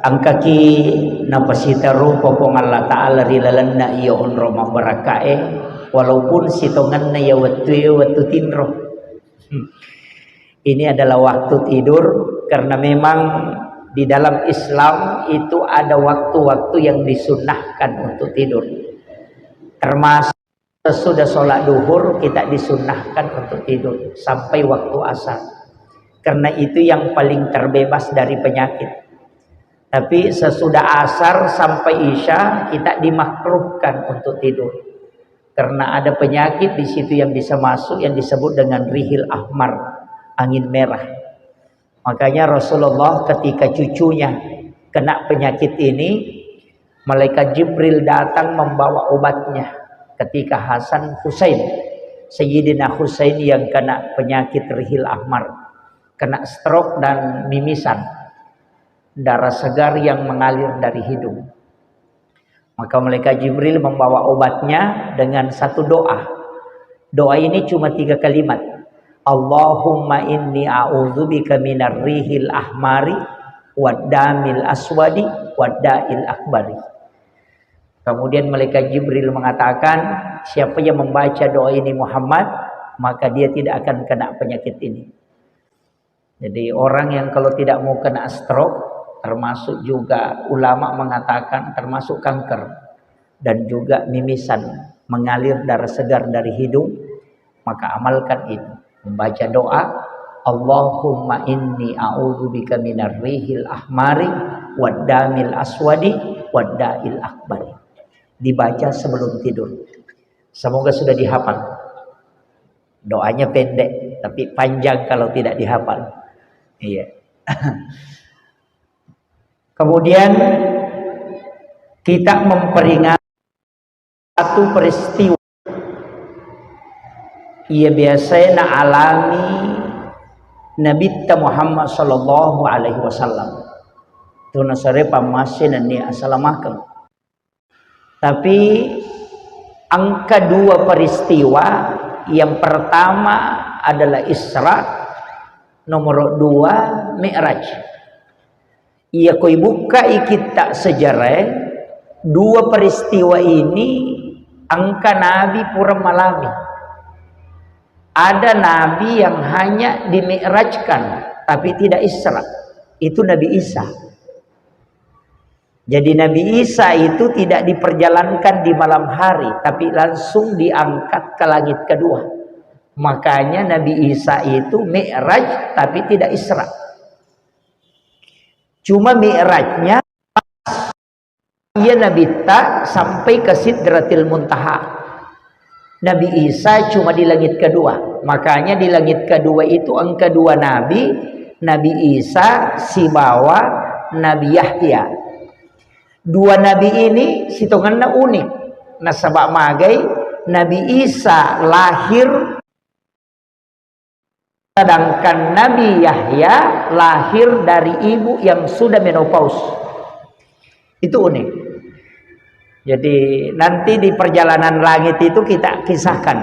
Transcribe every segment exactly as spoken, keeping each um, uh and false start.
Engkaki napasitarupa Puang Allah Ta'ala ri lalenna iya onrong mabbarakkae, walaupun sitongenna iya wettue wettu tinro. Hmm. Ini adalah waktu tidur, karena memang di dalam Islam itu ada waktu-waktu yang disunnahkan untuk tidur. Termasuk sesudah sholat duhur kita disunnahkan untuk tidur sampai waktu asar. Karena itu yang paling terbebas dari penyakit. Tapi sesudah asar sampai isya kita dimakruhkan untuk tidur. Karena ada penyakit di situ yang bisa masuk yang disebut dengan rihil ahmar, angin merah. Makanya Rasulullah ketika cucunya kena penyakit ini, malaikat Jibril datang membawa obatnya. Ketika Hasan Husain, Sayyidina Husain yang kena penyakit rihil ahmar, kena stroke dan mimisan, darah segar yang mengalir dari hidung. Maka malaikat Jibril membawa obatnya dengan satu doa. Doa ini cuma tiga kalimat. "Allahumma inni a'udzubika minar rihil ahmari wad damil aswadi wad da'il akbari." Kemudian malaikat Jibril mengatakan, "Siapa yang membaca doa ini, Muhammad, maka dia tidak akan kena penyakit ini." Jadi orang yang kalau tidak mau kena stroke, termasuk juga ulama mengatakan termasuk kanker, dan juga mimisan, mengalir darah segar dari hidung, maka amalkan itu. Membaca doa, "Allahumma inni a'udzubika minar rihil ahmari wad damil aswadi wad da'il akbari." Dibaca sebelum tidur. Semoga sudah dihafal. Doanya pendek, tapi panjang kalau tidak dihafal. Iya. Kemudian kita memperingati satu peristiwa iya biasanya alami Nabitta Muhammad sallallahu alaihi wasallam. Tuna sare pammasse nenni asalamakeng. Tapi engka dua peristiwa, yang pertama adalah Isra, nomor dua Mi'raj. Iya ko ibukkai kitta sejarah, dua peristiwa ini engka nabi pura malami. Ada nabi yang hanya dimi'rajkan, tapi tidak Isra. Itu Nabi Isa. Jadi Nabi Isa itu tidak diperjalankan di malam hari, tapi langsung diangkat ke langit kedua. Makanya Nabi Isa itu Mi'raj, tapi tidak Isra. Cuma Mi'rajnya iya Nabitta sampai ke Sidratil Muntaha. Nabi Isa cuma di langit kedua. Makanya di langit kedua itu engka dua nabi, Nabi Isa sibawa Nabi Yahya. Dua nabi ini sitongenna unik. Nasaba magai Nabi Isa lahir, sedangkan Nabi Yahya lahir dari ibu yang sudah menopause. Itu unik. Jadi nanti di perjalanan langit itu kita kisahkan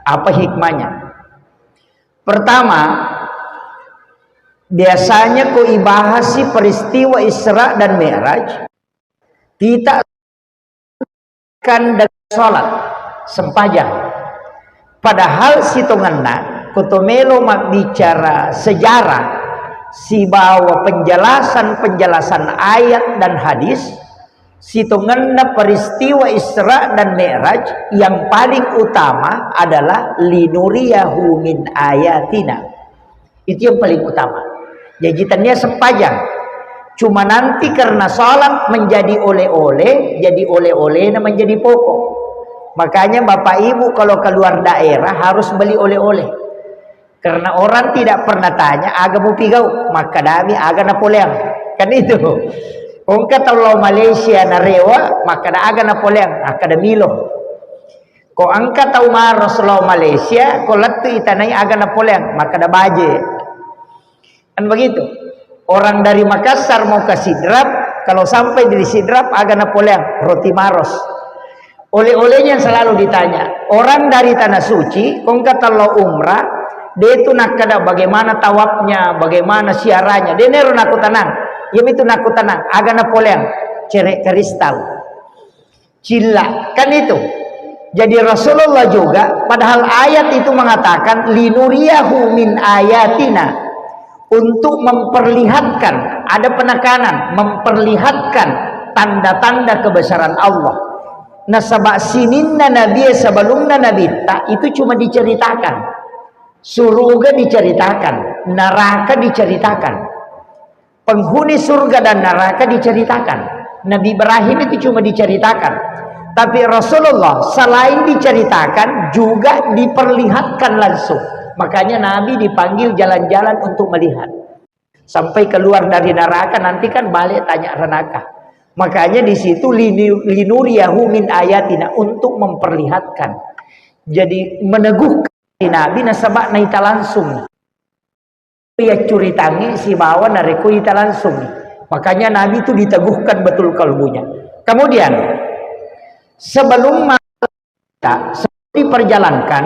apa hikmahnya. Pertama, biasanya ko ibahasi peristiwa Isra dan Mi'raj, kita kan dengan sholat, sempajang. Padahal sitongenna, koto melo mabbicara sejarah, sibawa penjelasan-penjelasan ayat dan hadis, sitongenna peristiwa Isra dan Mi'raj yang paling utama adalah linuriyahu min ayatina. Itu yang paling utama. Jadi tania sempajang. Cuma nanti karena sholat menjadi oleh-oleh, jadi oleh-olehnya menjadi pokok. Makanya Bapak Ibu kalau keluar daerah harus beli oleh-oleh. Karena orang tidak pernah tanya, "Aga mupigau?" Makkadami, "Aga napoleang." Kan itu. Engka tau lao Malaysia narewa, makkada, "Aga napoleang?" Makkada, "Milo." Ko engka tau maros lao Malaysia, ko lettu itanai, "Aga napoleang?" Makkada, "Baje." Kan begitu. Orang dari Makassar mau ke Sidrap, kalau sampai di Sidrap, "Aga napoleang?" Roti maros. Oleh-olehnya yang selalu ditanya. Orang dari Tanah Suci, ko engka tau lao umrah, de tu nakkada bagaimana tawafnya, bagaimana ziarahnya. De nero nakkutanang. Iyamitu nakkutanang, aga napoleang? Cere' kristal. Cilla. Kan itu. Jadi Rasulullah juga, padahal ayat itu mengatakan, "Linuriyahu min ayatina." Untuk memperlihatkan, ada penekanan, memperlihatkan tanda-tanda kebesaran Allah. Nasaba sininna Nabi sebelumna Nabitta itu cuma diceritakan. Suruga diceritakan, neraka diceritakan. Penghuni surga dan neraka diceritakan. Nabi Ibrahim itu cuma diceritakan. Tapi Rasulullah selain diceritakan juga diperlihatkan langsung. Makanya Nabi dipanggil jalan-jalan untuk melihat. Sampai keluar dari neraka nanti kan balik tanya neraka. Makanya di situ linu-, linuriyahu min ayatina, untuk memperlihatkan. Jadi meneguhkan Nabi nasaba naita langsung. Iya curitangi sibawa narekko ita langsung. Makanya Nabi itu diteguhkan betul kalbunya. Kemudian sebelum ma-, sebelum diperjalankan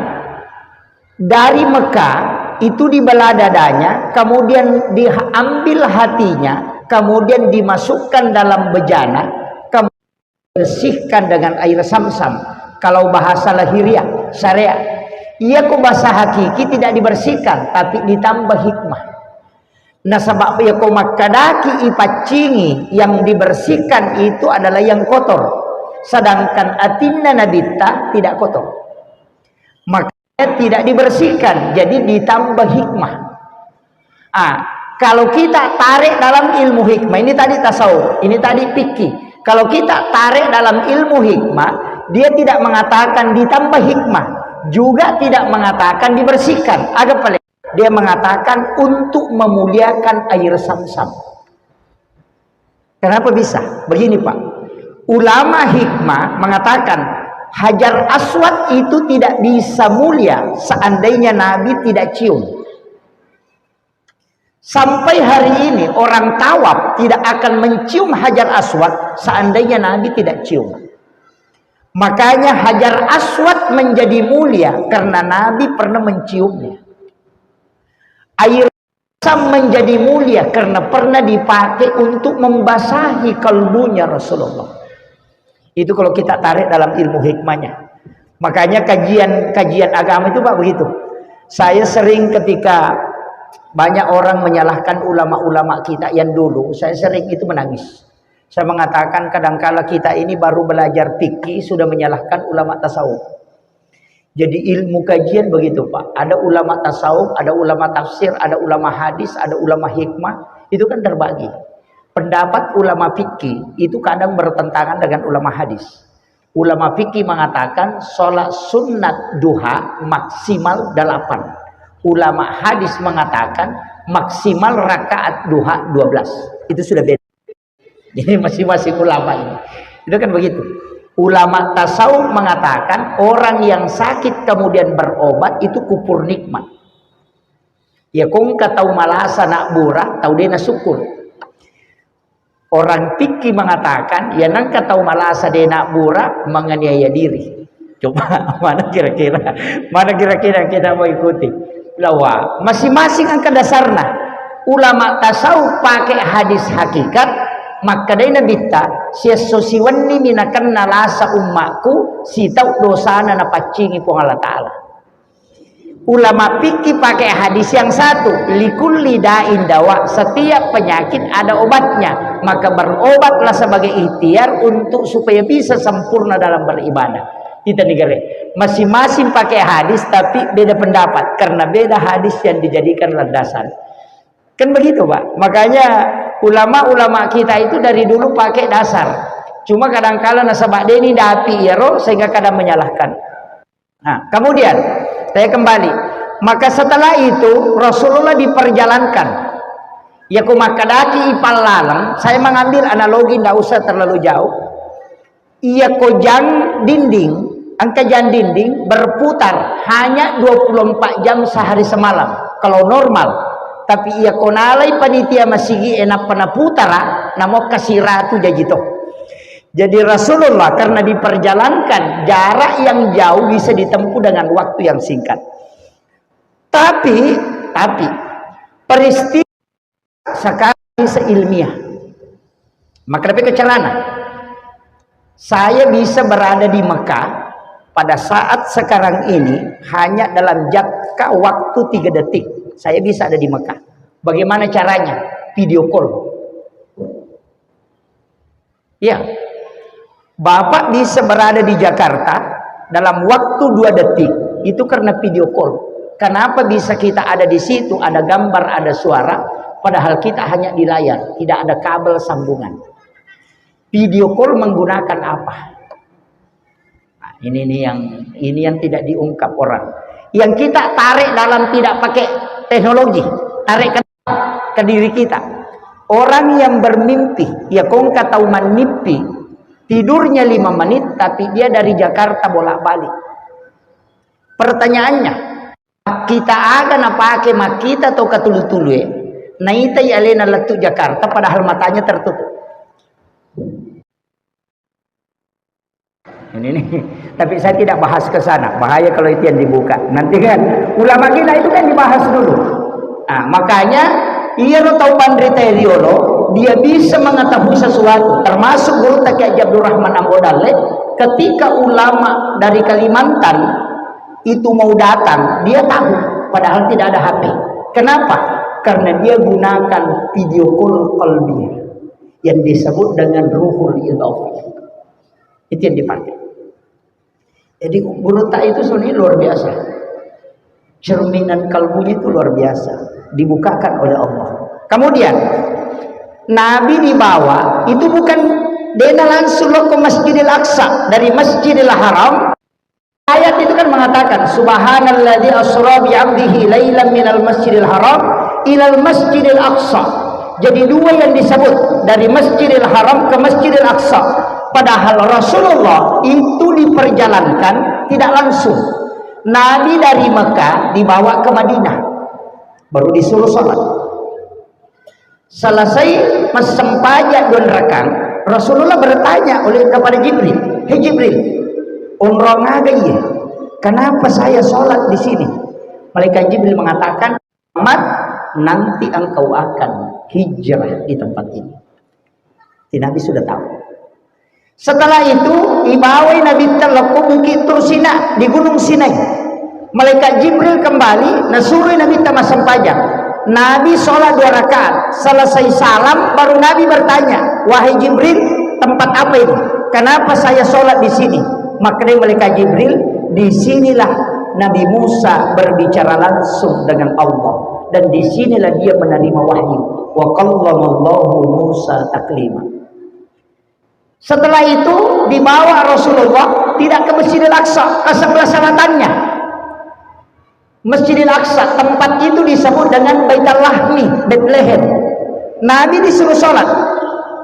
dari Mekah itu dibelah dadanya, kemudian diambil hatinya, kemudian dimasukkan dalam bejana, kemudian bersihkan dengan air samsam. Kalau bahasa lahiriah, syariat. Iya ko bahasa hakiki tidak dibersihkan, tapi ditambah hikmah. Nasaba iya ko makkedaki ipaccingi, yang dibersihkan itu adalah yang kotor. Sedangkan atinna Nabitta tidak kotor. Makanya tidak dibersihkan, jadi ditambah hikmah. Ah, kalau kita tarik dalam ilmu hikmah, ini tadi tasawuf, ini tadi fikih. Kalau kita tarik dalam ilmu hikmah, dia tidak mengatakan ditambah hikmah, juga tidak mengatakan dibersihkan. Aga paling? Dia mengatakan untuk memuliakan air samsam. Kenapa bisa? Begini, Pak. Ulama hikmah mengatakan Hajar Aswad itu tidak bisa mulia seandainya Nabi tidak cium. Sampai hari ini orang tawaf tidak akan mencium Hajar Aswad seandainya Nabi tidak cium. Makanya Hajar Aswad menjadi mulia karena Nabi pernah menciumnya. Air Zam-zam menjadi mulia karena pernah dipakai untuk membasahi kalbunya Rasulullah. Itu kalau kita tarik dalam ilmu hikmahnya. Makanya kajian-kajian agama itu, Pak, begitu. Saya sering, ketika banyak orang menyalahkan ulama-ulama kita yang dulu, saya sering itu menangis. Saya mengatakan, kadangkala kita ini baru belajar fikih sudah menyalahkan ulama tasawuf. Jadi ilmu kajian begitu, Pak. Ada ulama tasawuf, ada ulama tafsir, ada ulama hadis, ada ulama hikmah. Itu kan terbagi. Pendapat ulama fikih itu kadang bertentangan dengan ulama hadis. Ulama fikih mengatakan sholat sunat duha maksimal delapan. Ulama hadis mengatakan maksimal rakaat duha dua belas. Itu sudah beda. Jadi masing-masing ulama ini. Itu kan begitu. Ulama tasawuf mengatakan orang yang sakit kemudian berobat itu kufur nikmat. Ya, ko engka tau malasa nabbura, tau de' nasyukur. Orang fikih mengatakan, ya, nengka tau malasa de' nabbura, menganiaya diri. Coba, mana kira-kira, mana kira-kira kita mau ikuti? Lawa, masing-masing engka dasarna. Ulama tasawuf pakai hadis hakikat, makkedai Nabitta, "Siesso siwenni mi nakenna lasa ummakku, sitau dosana napaccingi Puang Allah Ta'ala." Ulama fikih pakai hadis yang satu, "Likulli da'in dawa", setiap penyakit ada obatnya, maka berobatlah sebagai ikhtiar untuk supaya bisa sempurna dalam beribadah. Kita negara masing-masing pakai hadis, tapi beda pendapat karena beda hadis yang dijadikan landasan. Kan begitu, Pak. Makanya ulama-ulama kita itu dari dulu pakai dasar. Cuma kadangkala nasaba deni dapi iyaro sehingga kadang menyalahkan. Nah, kemudian saya kembali. Maka setelah itu Rasulullah diperjalankan. Ya, ku makkedaki ipallaleng, saya mengambil analogi, ndak usah terlalu jauh. Iya ko jang dinding, engka jang dinding berputar hanya dua puluh empat jam sehari semalam kalau normal. Tapi iya ko nalai panitia masigi e nappa naputara, namo kasiratu jaji to. Jadi Rasulullah karena diperjalankan jarak yang jauh bisa ditempuh dengan waktu yang singkat. Tapi, tapi peristiwa sekarang bisa ilmiah. Maka lebih ke celana. Saya bisa berada di Mekah pada saat sekarang ini hanya dalam jangka waktu tiga detik. Saya bisa ada di Mekah. Bagaimana caranya? Video call. Ya. Bapak bisa berada di Jakarta dalam waktu dua detik. Itu karena video call. Kenapa bisa kita ada di situ, ada gambar, ada suara, padahal kita hanya di layar, tidak ada kabel sambungan. Video call menggunakan apa? Nah, ini nih yang ini yang tidak diungkap orang. Yang kita tarik dalam tidak pakai teknologi, tarik ke, ke diri kita. Orang yang bermimpi, ya kongka tahu mimpi, tidurnya lima menit, tapi dia dari Jakarta bolak-balik. Pertanyaannya, kita aga napake makkita to katulu-tulue, naitai alena lettu Jakarta padahal matanya tertutup. Ini nih, tapi saya tidak bahas ke sana. Bahaya kalau itu yang dibuka. Nanti kan ulama kita itu kan dibahas dulu. Nah, makanya iya lo tahu Pandrita Eriolo, dia bisa mengetahui sesuatu. Termasuk guru Taki Haji Abdurrahman Ambo Dalle, ketika ulama dari Kalimantan itu mau datang, dia tahu. Padahal tidak ada H P. Kenapa? Karena dia gunakan video call qalbiyah yang disebut dengan ruhul idhafiyah. Itu yang dipakai. Jadi gurutta itu sebenarnya luar biasa. Cerminan kalbunya itu luar biasa. Dibukakan oleh Allah. Kemudian, Nabi dibawa itu bukan dena langsung lo ke Masjidil Aqsa. Dari Masjidil Haram, ayat itu kan mengatakan, "Subhanalladzi asra bi 'abdihi lailan minal masjidil haram ilal masjidil aqsa." Jadi dua yang disebut, dari Masjidil Haram ke Masjidil Aqsa. Padahal Rasulullah itu diperjalankan tidak langsung. Nabi dari Mekah dibawa ke Madinah, baru disuruh sholat. Selesai massempajang dua rakang, Rasulullah bertanya oleh kepada Jibril, "Hei Jibril, onrong aga iya? Kenapa saya sholat di sini?" Malaikat Jibril mengatakan, "Muhammad, nanti engkau akan hijrah di tempat ini." Jadi Nabi sudah tahu. Setelah itu, ibawai Nabitta lokko Bukit Tursina di Gunung Sinai. Malaikat Jibril kembali, nasurui Nabitta massempajang. Nabi sholat dua rakaat. Selesai salam, baru Nabi bertanya, "Wahai Jibril, tempat apa ini? Kenapa saya sholat di sini?" Makanya malaikat Jibril, "Di sinilah Nabi Musa berbicara langsung dengan Allah. Dan di sinilah dia menerima wahyu. Wa kallamallahu Musa taklima." Setelah itu dibawa Rasulullah tidak ke Masjidil Aqsa, ke sebelah selatannya. Masjidil Aqsa, tempat itu disebut dengan Baitul Lahmi, Bethlehem. Nabi disuruh sholat.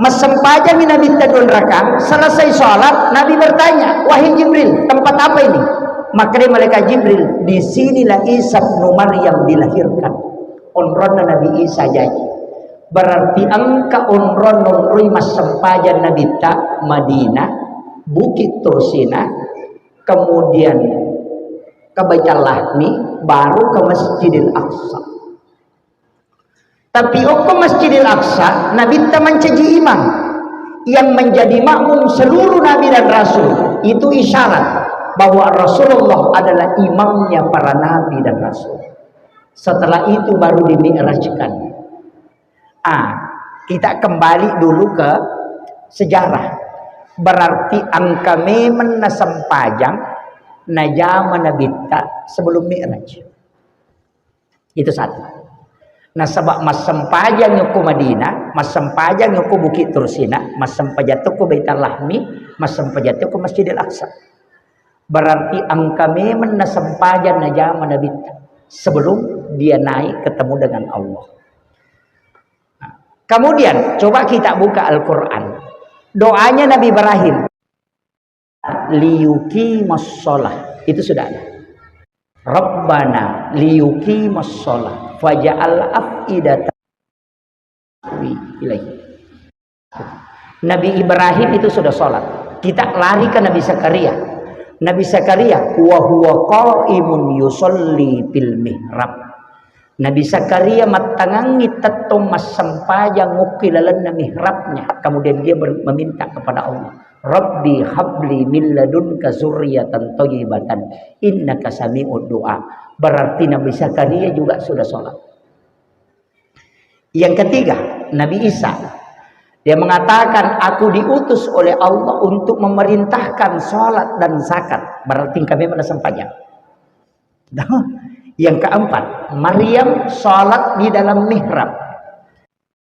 Massempajami Nabi tadun rakang, selesai sholat, Nabi bertanya, "Wahai Jibril, tempat apa ini?" Makanya malaikat Jibril, "Di sinilah Isa bin Maryam dilahirkan." Onronna Nabi Isa jaji. Berarti engka onrong nonroi massempajang Nabitta Madinah, Bukit Tursina, kemudian ke Baitul Lahmi, baru ke Masjidil Aqsa. Tapi okko Masjidil Aqsa, Nabitta mancaji imam. Yang menjadi makmum seluruh Nabi dan Rasul, itu isyarat bahwa Rasulullah adalah imamnya para Nabi dan Rasul. Setelah itu baru dimi'rajkan. Ah, kita kembali dulu ke sejarah. Berarti engka memeng nasempajang najama Nabitta sebelum Mi'raj. Itu satu. Nasaba massempajang ko Madinah, massempajang ko Bukit Tursina, massempajang ko Baitul Lahmi, massempajang ko Masjidil Aqsa. Berarti engka memeng nasempajang najama Nabitta sebelum dia naik ketemu dengan Allah. Nah, kemudian coba kita buka Al-Quran. Doanya Nabi Ibrahim, "Liyuqimus shalah." Itu sudah ada. "Rabbana liyuqimus shalah faj'al af'idatan." Wi, ilahi. Nabi Ibrahim itu sudah sholat. Kita lari ke Nabi Zakaria. Nabi Zakaria, "Wa huwa qaimun yusalli fil mihrab." Nabi Zakaria mattangangngi tettong massempajang okki lalenna mihrabnya. Kemudian dia ber-, meminta kepada Allah, "Rabbi habli min ladunka zurriyatan thayyibatan innaka sami'ud du'a." Berarti Nabi Zakaria juga sudah sholat. Yang ketiga, Nabi Isa. Dia mengatakan, "Aku diutus oleh Allah untuk memerintahkan sholat dan zakat." Berarti kami mana sempajang. Yang keempat, Maryam sholat di dalam mihrab.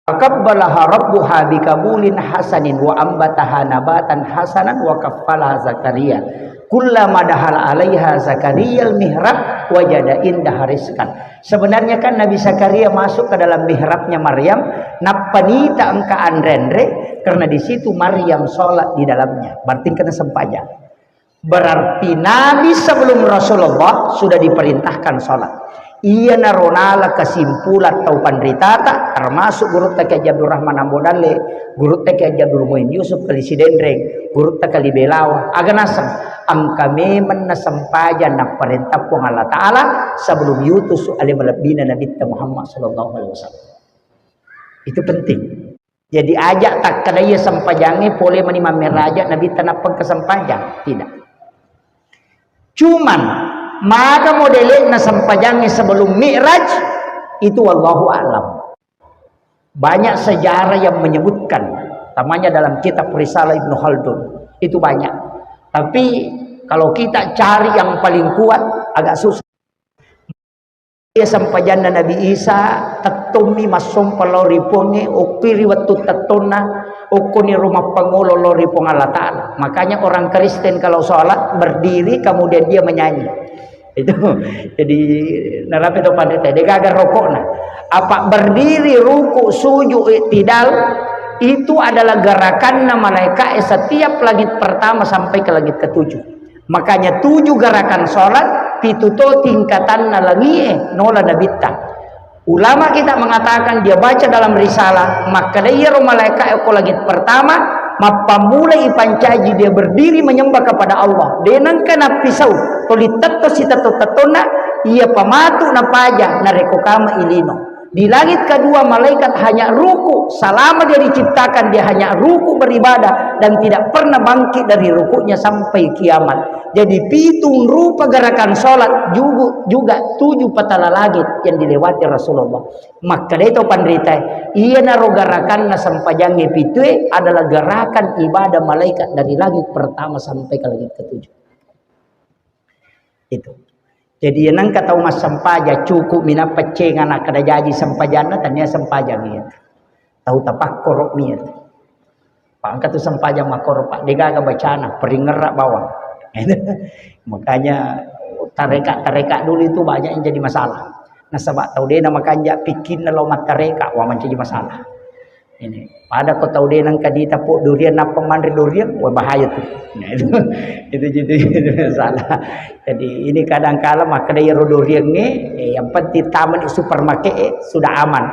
Faqabbalaha rabbuha biqabulin hasanin wa ambataha nabatan hasanan wa kaffalaha Zakaria. Kullama dakhala 'alaiha Zakariyal mihrab wajada indaha rizqan. Sebenarnya kan Nabi Zakaria masuk ke dalam mihrabnya Maryam, nappa nita engka anre-anre, karena di situ Maryam sholat di dalamnya. Berarti kena sempajang. Berarti Nabi sebelum Rasulullah sudah diperintahkan sholat. Iyanaro nala kesimpulan tau panritata, termasuk gurutta Kiai Haji Abdurrahman Ambo Dalle, gurutta Kiai Haji Abdul Muin Yusuf Kali Sidenreng, gurutta Kali Belawa, aga naseng, engka memeng nasempajang napparentah Puang Allah Ta'ala sebelum yutus ale malebbina Nabitta Muhammad sallallahu alaihi wasallam. Itu penting. Jadi aja takkeda iya sempajangnge pole mani mammeraja Nabitta nappa engka sempajang. Tidak. Cuman, maga modele'na sempajangnge sebelum Mi'raj, itu wallahu a'lam. Banyak sejarah yang menyebutkan, utamanya dalam kitab Risalah Ibnu Khaldun, itu banyak. Tapi kalau kita cari yang paling kuat, agak susah. Iya sempajanna Nabi Isa, tettommi massompa lao ri Puangnge, okki ri wettu tettonna, okkoni ro mappangolo lao ri Puang Allah Ta'ala. Makanya orang Kristen kalau sholat berdiri, kemudian dia menyanyi. Itu, jadi, narapi to panrita, degaga rokokna. Apa berdiri, ruku, sujud, iktidal, itu adalah gerakanna malaikatnya setiap langit pertama sampai ke langit ketujuh. Makanya tujuh gerakan sholat, pitu to tingkatanna langie, nola Nabitta. Ulama kita mengatakan, dia baca dalam risalah, makkeda iyaro malaika okko langit pertama, mappammulai ipancaji dia berdiri menyembah kepada Allah. De nengka nappisau, toli tetto sitetto-tettonna, iya pamatu napaja, narekko kama ilino. Di langit kedua, malaikat hanya ruku, selama dia diciptakan, dia hanya ruku beribadah dan tidak pernah bangkit dari rukuknya sampai kiamat. Jadi, pitung rupa gerakan sholat, jugu-, juga tujuh petala langit yang dilewati Rasulullah. Makkedai to panrita, iyanaro gerakanna sempajangnge pitue adalah gerakan ibadah malaikat dari langit pertama sampai ke langit ketujuh. Itu. Jadi, nengka tau massempajang, cukup minappa cenga nakkeda jaji sempajanna, tania sempajang iya. Tau tapakkoro mi iya. Pak, engka tu sempajang makkoro, Pak, degaga bacana, peringerra bawang. Makanya, tareka-tareka dulu itu banyak yang jadi masalah. Nasaba tau dena makanja pikirna lao mattareka, wah, mancaji masalah. Ini, pada ko tau dena engka dita po durian, nappa manre durian, wah, bahaya tuh. Nah, itu, itu, itu, itu salah. Jadi, ini kadang kala makkeda iyaro duriangnge, eh, yang penting tamat di supermarket, eh, sudah aman.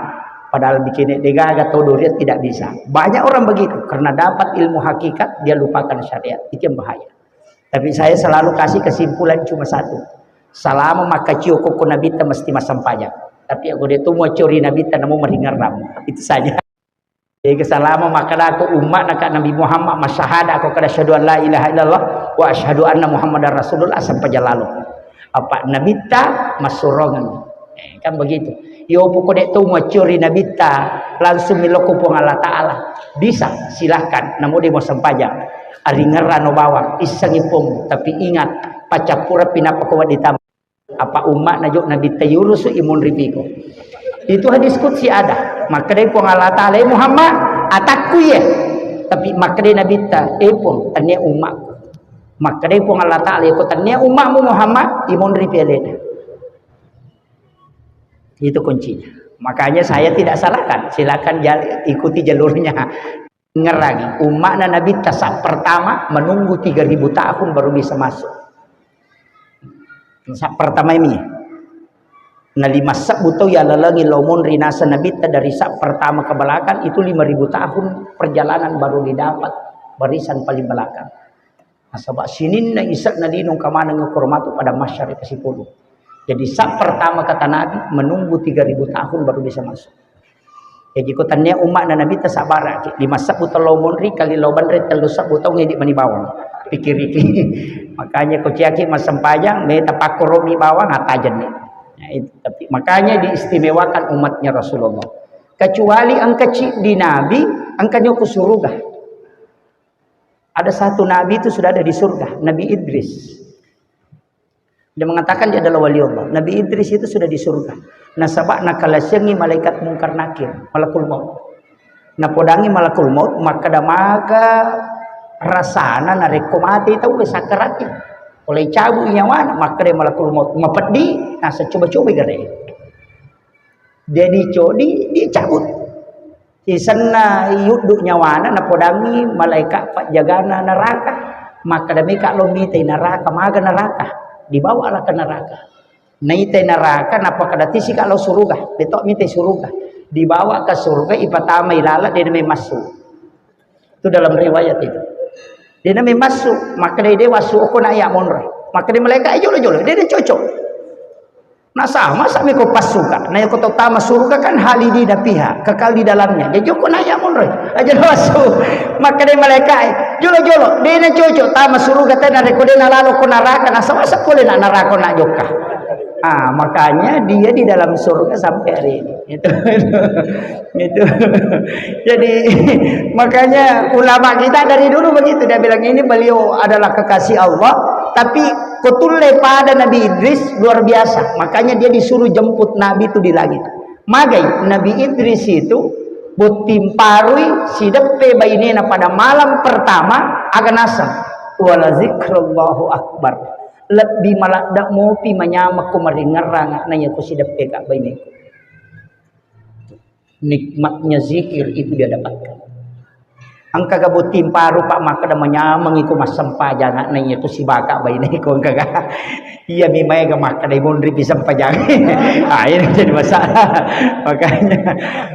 Padahal bikinnya degaga tau durian tidak bisa. Banyak orang begitu, karena dapat ilmu hakikat, dia lupakan syariat. Itu yang bahaya. Tapi saya selalu kasih kesimpulan cuma satu. Salama makkacio kokko Nabitta mesti massempajang. Tapi aku dia tu mau curi Nabitta namu meringerram. Itu saja. Jadi, salama makkeda ko umma naka Nabi Muhammad masyahada ko kada asyhadu an la ilaha illallah wa asyhadu anna Muhammadar Rasulullah, sempajang lalo. Apa Nabitta massurongan. Eh, kan begitu. Yo poko de tu maccuri Nabitta, langsung miloko Puang Allah Ta'ala. Bisa, silahkan. Namu de mau sempajang. Aringerrano bawang, issengi pong. Tapi ingat, pacappura pinapa ko ditambah. Apa umma na jo Nabitta yurusu imun ripiko. Itu hadis qudsi ada. Makkedai Puang Allah Ta'ala, "Eh Muhammad, atakku ye." Tapi makkedai Nabitta, "Eh Puang, tania ummaku." Makkedai Puang Allah Ta'ala, "Ko tania ummamu Muhammad, imun ripi alena." Itu kuncinya. Makanya saya tidak salahkan, silakan jal-, ikuti jalurnya. Ngerangi, umma'na Nabitta sa pertama menunggu tiga ribu tahun baru bisa masuk. Sa pertama ini. Nah, lima sebbu tau ya lalangi laumon rinasa Nabitta dari sa pertama ke belakang itu lima ribu tahun perjalanan baru didapat barisan paling belakang. Nasaba sininna ise'na lino engka maneng okko ro matu pada masyarakat sipulung. Jadi saf pertama kata Nabi menunggu tiga ribu tahun baru bisa masuk. Jadi ko tania umma'na Nabi tasabaraki, lima sebbu tello monri kali lao banre tellu sebbu taung idi mani bawang. Pikiriki. Makanya ko ciaki massempajang, meta pakkoromi bawang, atajenni. Nah, itu. Tapi makanya diistimewakan umatnya Rasulullah. Kecuali engka ciddi Nabi, engka nyoko suruga. Ada satu Nabi itu sudah ada di surga, Nabi Idris. Dia mengatakan dia adalah wali Allah. Nabi Idris itu sudah di surga. Nasaba nakalasengi malaikat Mungkar Nakir, Malakul Maut. Napodangi Malakul Maut, makkeda maga rasana narekko mate tau sakkaratnya. Oleh cabut nyawana, makkeda Malakul Maut, mapeddi, nasa coba-coba gare. Dia dicodi, dia cabut. Sisenna yuddu nyawana, napodangi malaikat pajjagana neraka. Makkeda mika lo mitai neraka, maga neraka. Dibawalah ke neraka. Naitai neraka, napakkeda tisika lo suruga. Betok mitai suruga. Dibawa ke surga, ipatamai lala, dia namai masuk. Itu dalam riwayat itu. Dia namai masuk, makkeda dia wasu oko na iya monro. Makkeda malaikat, "Eh, jolo-jolo, dia, dia cocok." Nah, sama, sama ko passuka. Nah, ko tama surga kan halidina fiha, kekal di dalamnya. Jadi ko na iya monro. Aja masuk. Makkeda malaikat, "Eh, jolo-jolo, dia na cocok tama surga, tena reko dia na lalo ko neraka, nah sama sepole na neraka na jokka." Ah, makanya dia di dalam surga sampai hari ini. Itu, itu, itu. Jadi, makanya ulama kita dari dulu begitu. Dia bilang, "Ini beliau adalah kekasih Allah." Tapi kotulle pada Nabi Idris luar biasa. Makanya dia disuruh jemput Nabi itu di langit. Magai Nabi Idris itu botting parui sideppe bainena pada malam pertama, aga naseng, "Wala zikrullahu akbar." Lebbi maladda mopi manyameng ko maringerrang na iya ko sideppe ka baineku. Nikmatnya zikir itu dia dapatkan. Engka ga botting paru, Pak, makkeda manyameng iko massempajang na iya ko sibaka baineku, engka ga? Iya mi maega makkeda monri pi sempajang. Ah, ini jadi masalah. Makanya,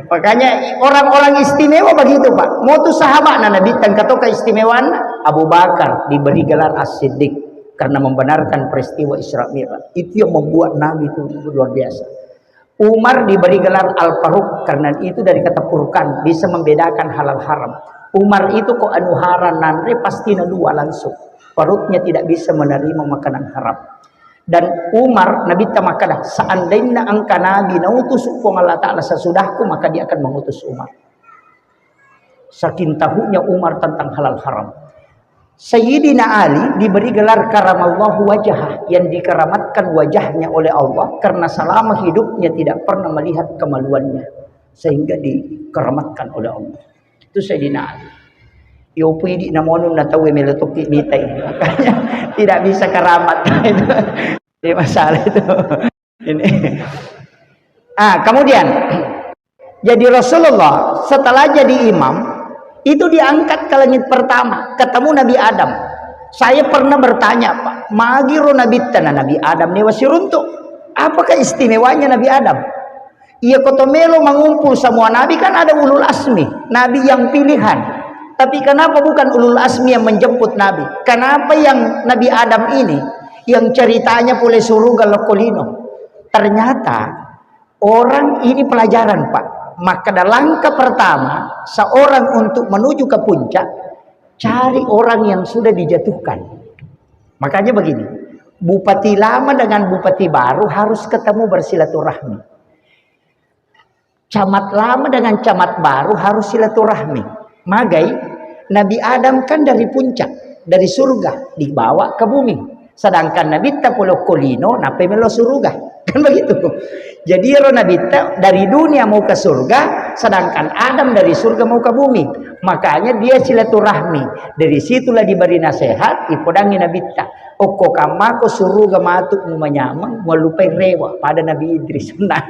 makanya orang-orang istimewa begitu, Pak. Mau tu sahabat na Nabi tengkatoka istimewan Abu Bakar diberi gelar As-Siddiq karena membenarkan peristiwa Isra Mi'raj. Itu yang membuat Nabi itu luar biasa. Umar diberi gelar Al-Faruq karena itu dari kata furqan, bisa membedakan halal haram. Umar itu ko anu haram nanre pasti na dua langsung. Perutnya tidak bisa menerima makanan haram. Dan Umar, Nabi ta makkeda, seandainya engka Nabi nautus Puang Allah Ta'ala sesudahku, maka dia akan mengutus Umar. Saking tahunya Umar tentang halal haram. Sayyidina Ali diberi gelar karamallahu wajah, yang dikeramatkan wajahnya oleh Allah karena selama hidupnya tidak pernah melihat kemaluannya, sehingga dikeramatkan oleh Allah. Itu Sayyidina Ali. Yo pidi namonun na tau melo toki mitai. Makanya tidak bisa keramat. Itu masalah itu. Ini. Ah, kemudian, jadi Rasulullah setelah jadi imam, itu diangkat ke langit pertama, ketemu Nabi Adam. Saya pernah bertanya, Pak, magiro Nabi tana Nabi Adam ni wasiruntu. Apakah istimewanya Nabi Adam? Iya, koto melo mengumpul semua nabi kan ada ulul asmi, nabi yang pilihan. Tapi kenapa bukan ulul asmi yang menjemput Nabi? Kenapa yang Nabi Adam ini yang ceritanya pole suruga lokkolino? Ternyata orang ini pelajaran, Pak. Maka dalam langkah pertama seorang untuk menuju ke puncak, cari orang yang sudah dijatuhkan. Makanya begini, bupati lama dengan bupati baru harus ketemu bersilaturahmi. Camat lama dengan camat baru harus silaturahmi. Magai, Nabi Adam kan dari puncak, dari surga, dibawa ke bumi. Sedangkan Nabi ta pole lokkolino, nape melo surga. Kan begitu. Jadi ro Nabi ta dari dunia mau ke surga, sedangkan Adam dari surga mau ke bumi. Makanya dia silaturahmi. Dari situlah diberi nasihat, ipodangi Nabi ta. Okko kammako suruga matu mumanyameng, muallupai rewa pada Nabi Idris. Nah,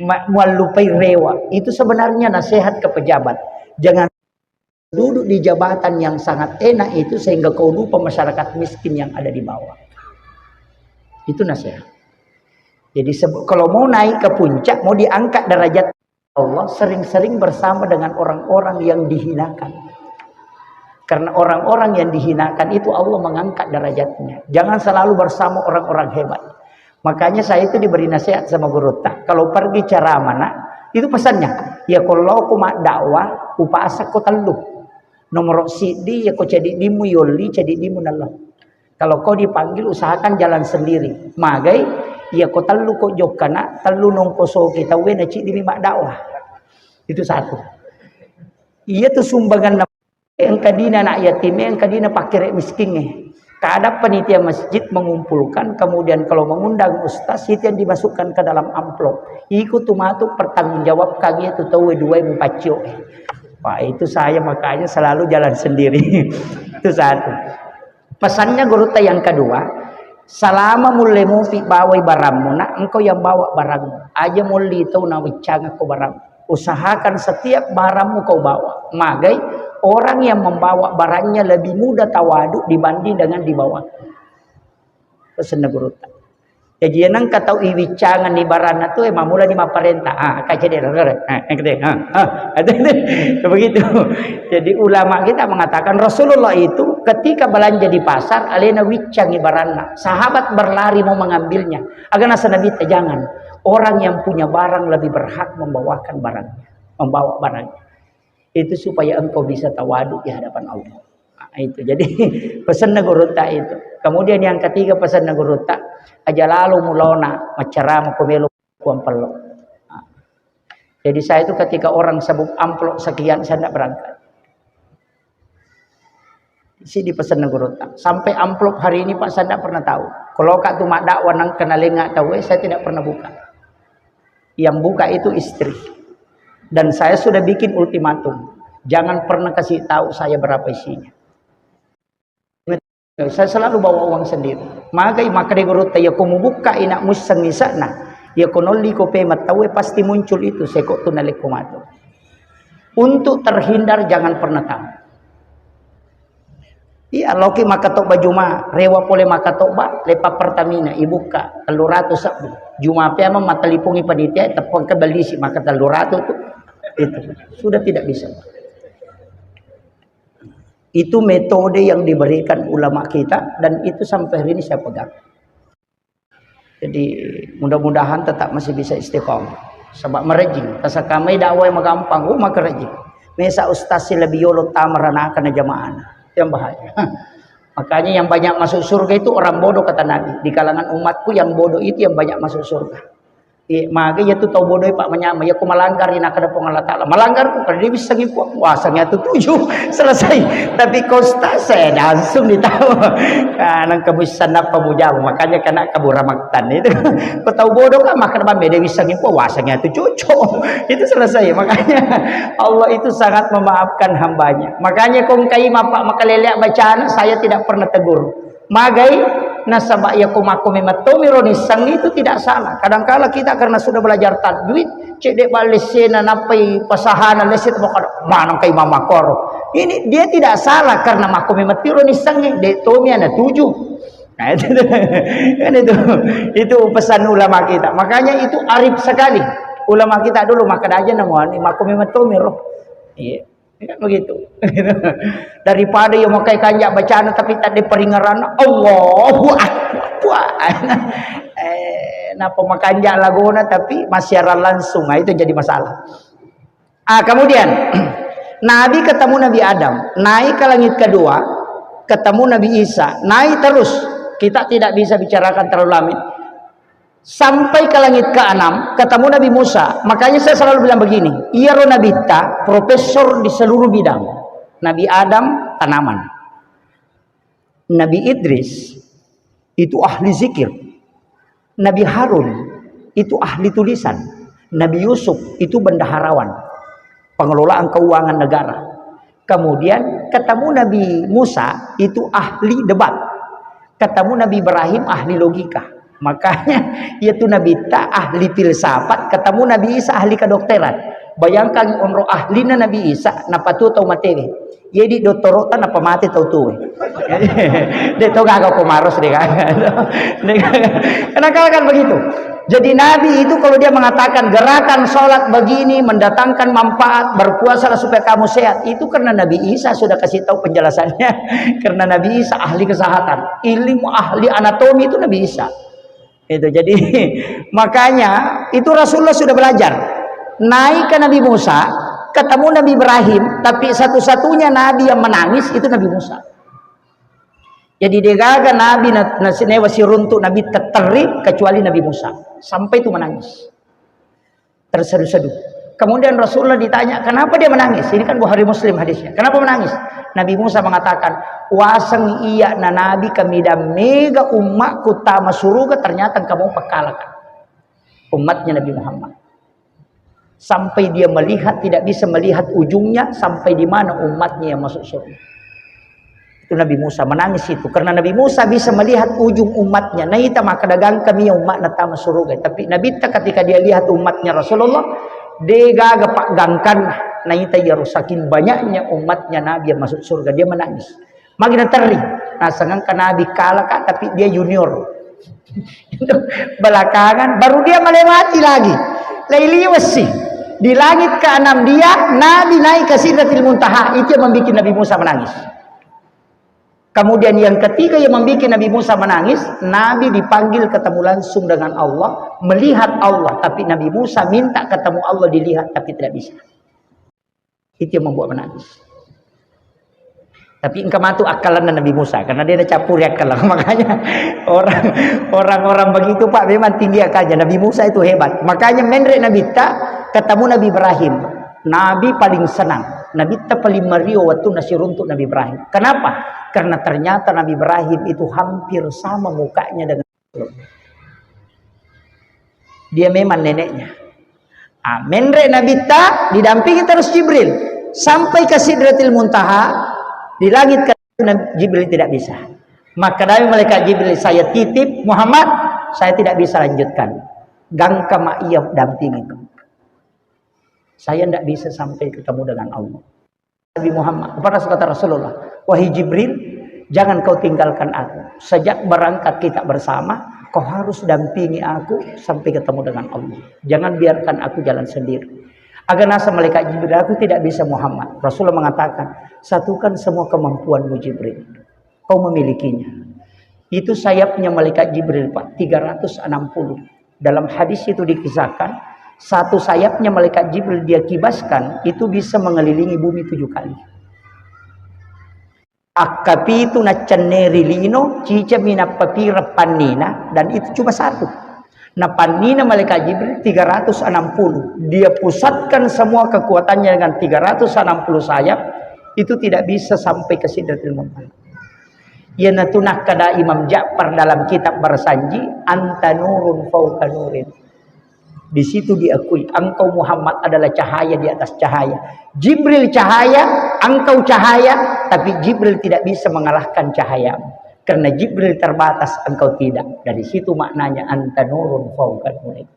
ma-, muallupai rewa. Itu sebenarnya nasihat ke pejabat. Jangan duduk di jabatan yang sangat enak itu sehingga kau lupa masyarakat miskin yang ada di bawah. Itu nasihat. Jadi sebe-, kalau mau naik ke puncak, mau diangkat derajat Allah, sering-sering bersama dengan orang-orang yang dihinakan. Karena orang-orang yang dihinakan itu Allah mengangkat derajatnya. Jangan selalu bersama orang-orang hebat. Makanya saya itu diberi nasihat sama gurutta. Kalau pergi ceramah, nak, itu pesannya. Ya, kalau ko maddakwah, upasako tellu. Nomor siddi, ya ko cedidimmu yolli, cedidimmu nallo. Kalau kau dipanggil, usahakan jalan sendiri. Magai, ya ko tellu ko jokkana, tellu nongkosoki tauwe na ciddimi maddakwah. Itu satu. Iya tu sumbangan engka dina anak yatim, engka dina pakkere miskingnge. Kadang panitia masjid mengumpulkan, kemudian kalau mengundang ustaz, itu yang dimasukkan ke dalam amplop. Iku tu matu pertanggungjawabkan itu tahu dua mupaccio. Wah, itu saya makanya selalu jalan sendiri. Itu satu. Pesannya gurutta yang kedua, selama mulle mupi bawai barangmu, nak, engkau yang bawa barangmu. Aja molli tau nawiccangakko barang. Usahakan setiap barangmu kau bawa. Magai, orang yang membawa barangnya lebih mudah tawadu dibanding dengan dibawa. Pesanna gurutta. Jadi, nengka tau iwiccangenni baranna tu, eh, mammulani mapparenta. Ah, kaca dia, ah, ah, begitu. Jadi, ulama kita mengatakan Rasulullah itu ketika belanja di pasar, alena wiccangi baranna. Sahabat berlari mau mengambilnya. Aga nasa Nabi, "Jangan. Orang yang punya barang lebih berhak membawakan barangnya, membawa barangnya." Itu supaya engkau bisa tawadu di hadapan Allah. Nah, itu. Jadi, pesanna gurutta itu. Kemudian yang ketiga, pesanna gurutta, aja lalu mulona maccarama ko melo puang pello. Nah, jadi saya itu ketika orang sebut amplop sekian, saya tidak berangkat. Sidi pesanna gurutta. Sampai amplop hari ini, Pak, saya tidak pernah tahu. Kalau kak tu madakwa nang kena lenga tahu, eh, saya tidak pernah buka. Yang buka itu istri. Dan saya sudah bikin ultimatum. Jangan pernah kasih tahu saya berapa isinya. Saya selalu bawa uang sendiri. Magai makkeda gurutta, iya ko mubukka ina muisseng isa'na. Iya ko nolli ko pema tauwe pasti muncul itu seko tu nalekko matu. Untuk terhindar jangan pernah tahu. Iya, loki makkatobba Juma, rewa pole makkatobba, lepa Pertamina, ibukka tellu ratu sebbu. Juma pea memang mattalipungi panitia, teppa engka bellisi maka tellu ratu tu. Itu sudah tidak bisa. Itu metode yang diberikan ulama kita dan itu sampai hari ini saya pegang. Jadi, mudah-mudahan tetap masih bisa istiqomah. Sebab merejing, tasakamai dakwah yang magampang, oh, maka rejing. Mesa ustaz si lebih yolo tamara nakana jamaahna. Yang bahaya. Makanya yang banyak masuk surga itu orang bodoh, kata Nabi. Di kalangan umatku yang bodoh itu yang banyak masuk surga. Iya, mage iya tu tau bodoh, Pak, manyama. Iya, ku malanggari nakada Puang Allah Taala. Malanggar ku, kada diwissengi Puang. Wasengi atu tuju. Selesai. Tapi ko ustaz saya langsung ditawa. Ah, nang kamu sanna pamujamu. Makanya kena kabura maktan itu. Ko tau bodoh kan, maka bambe diwissengi Puang. Wasengi atu cucu. Itu selesai. Makanya Allah itu sangat memaafkan hambanya. Makanya kong kai mapa makalelea bacana, saya tidak pernah tegur. Magai, nasaba iya ko makko memettomi ro nisseng itu tidak salah. Kadangkala kita karena sudah belajar tajwid, cedde ballessena nappai pasahana lesse, manang kai mamakoro. Ini dia tidak salah karena makko memetti ro nissengnge, de tomi ana tuju. Nah, itu, kan itu, itu pesan ulama kita. Makanya itu arif sekali. Ulama kita dulu maka aja namuani makko memettomi ro. Iya. Ya, begitu. Daripada yang makai kanja bacana tapi tak ada peringaran, Allahu Akbar. Wah. Eh, napa makanja lagona tapi masih arah langsung. Nah, itu jadi masalah. Ah, kemudian Nabi ketemu Nabi Adam, naik ke langit kedua, ketemu Nabi Isa, naik terus. Kita tidak bisa bicarakan terlalu lama. Sampai ke langit keenam, ketemu Nabi Musa. Makanya saya selalu bilang begini, iyaro nabitta profesor di seluruh bidang. Nabi Adam tanaman. Nabi Idris itu ahli zikir. Nabi Harun itu ahli tulisan. Nabi Yusuf itu bendaharawan, pengelolaan keuangan negara. Kemudian ketemu Nabi Musa itu ahli debat. Ketemu Nabi Ibrahim ahli logika. Makanya, iya tu Nabi ta ahli filsafat, ketemu Nabi Isa ahli kedokteran. Bayangkan onro ahlina Nabi Isa, napatu tau matewe. Jadi dottoro'ta nappa mate tau tuwe. De to gaga ko maros de gaga. De gaga. Kadang-kadang kan begitu. Jadi Nabi itu kalau dia mengatakan gerakan sholat begini mendatangkan manfaat, berpuasalah supaya kamu sehat, itu karena Nabi Isa sudah kasih tahu penjelasannya. Karena Nabi Isa ahli kesehatan, ilmu ahli anatomi itu Nabi Isa. Itu jadi makanya itu Rasulullah sudah belajar. Naik ke Nabi Musa, ketemu Nabi Ibrahim, tapi satu-satunya nabi yang menangis itu Nabi Musa. Jadi degaga nabi na, na sinewa siruntuk nabi terteri kecuali Nabi Musa. Sampai itu menangis. Terseduh-seduh. Kemudian Rasulullah ditanya, "Kenapa dia menangis?" Ini kan Bukhari Muslim hadisnya. "Kenapa menangis?" Nabi Musa mengatakan, "Waseng iya na nabi kami dan mega ummakku tama suruga, ternyata engka mau pekalakan umatnya Nabi Muhammad." Sampai dia melihat, tidak bisa melihat ujungnya, sampai di mana umatnya yang masuk surga. Itu Nabi Musa menangis itu. Karena Nabi Musa bisa melihat ujung umatnya. Naita makkeda gangkami umatna tama suruga. Tapi Nabitta ketika dia lihat umatnya Rasulullah, degaga pak gangkan. Naita ya rusakin banyaknya umatnya Nabi yang masuk surga. Dia menangis. Magi naterri. Nasengangka Nabi kalaka, tapi dia junior. Belakangan, baru dia melewati lagi. Lailiwesi. Di langit keenam dia, Nabi naik ke Sidratil Muntaha. Itu yang membuat Nabi Musa menangis. Kemudian yang ketiga yang membuat Nabi Musa menangis, Nabi dipanggil ketemu langsung dengan Allah, melihat Allah, tapi Nabi Musa minta ketemu Allah dilihat, tapi tidak bisa. Itu yang membuat menangis. Tapi engka matu akkalanna Nabi Musa, karena dia nacappuri akkalang. Makanya orang, orang-orang begitu, Pak, memang tinggi akalnya. Nabi Musa itu hebat. Makanya menre Nabitta ketemu Nabi Ibrahim. Nabi paling senang. Nabitta paling mario waktu nasiruntuk Nabi Ibrahim. Kenapa? Karena ternyata Nabi Ibrahim itu hampir sama mukanya dengan dia memang neneknya. Ah, menre Nabitta didampingi terus Jibril sampai ke Sidratil Muntaha, di langit ke Jibril tidak bisa. Maka dari malaikat Jibril, "Saya titip Muhammad, saya tidak bisa lanjutkan. Gangka ma iya dampingi. Saya tidak bisa sampai ketemu dengan Allah." Nabi Muhammad. Apa kata Rasulullah? "Wahai Jibril, jangan kau tinggalkan aku. Sejak berangkat kita bersama, kau harus dampingi aku sampai ketemu dengan Allah. Jangan biarkan aku jalan sendiri." Agak nasa malaikat Jibril, "Aku tidak bisa Muhammad." Rasulullah mengatakan, "Satukan semua kemampuanmu Jibril. Kau memilikinya." Itu sayapnya malaikat Jibril, Pak, tiga ratus enam puluh. Dalam hadis itu dikisahkan, satu sayapnya malaikat Jibril dia kibaskan, itu bisa mengelilingi bumi tujuh kali. Akkapitu naccenneri lino, cicami nappapireng pannina, dan itu cuma satu. Nah, pannina malaikat Jibril tiga ratus enam puluh. Dia pusatkan semua kekuatannya dengan tiga ratus enam puluh sayap, itu tidak bisa sampai ke Sidratil Muntaha. Iyanatu nakkeda Imam Ja'far dalam kitab Barsanji, "Anta nurun fauqa nurin." Di situ diakui, engkau Muhammad adalah cahaya di atas cahaya. Jibril cahaya, engkau cahaya, tapi Jibril tidak bisa mengalahkan cahayamu. Karena Jibril terbatas, engkau tidak. Dari situ maknanya, "Anta nurun fauqa nurin."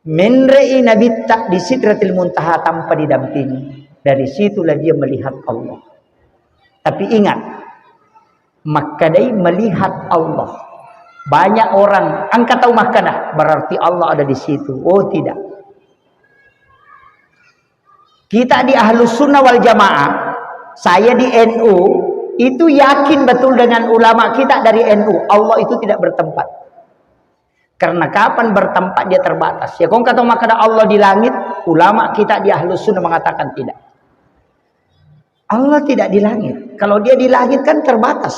Menre'i Nabitta di Sidratil Muntaha tanpa didampingi. Dari situlah dia melihat Allah. Tapi ingat, makkedai melihat Allah. Banyak orang, engka tau makkeda, "Berarti Allah ada di situ." Oh, tidak. Kita di Ahlus Sunnah wal Jamaah, saya di N U, itu yakin betul dengan ulama kita dari N U, Allah itu tidak bertempat. Karena kapan bertempat dia terbatas. Ya, kong kata makkeda Allah di langit, ulama kita di Ahlus Sunnah mengatakan tidak. Allah tidak di langit. Kalau dia di langit kan terbatas.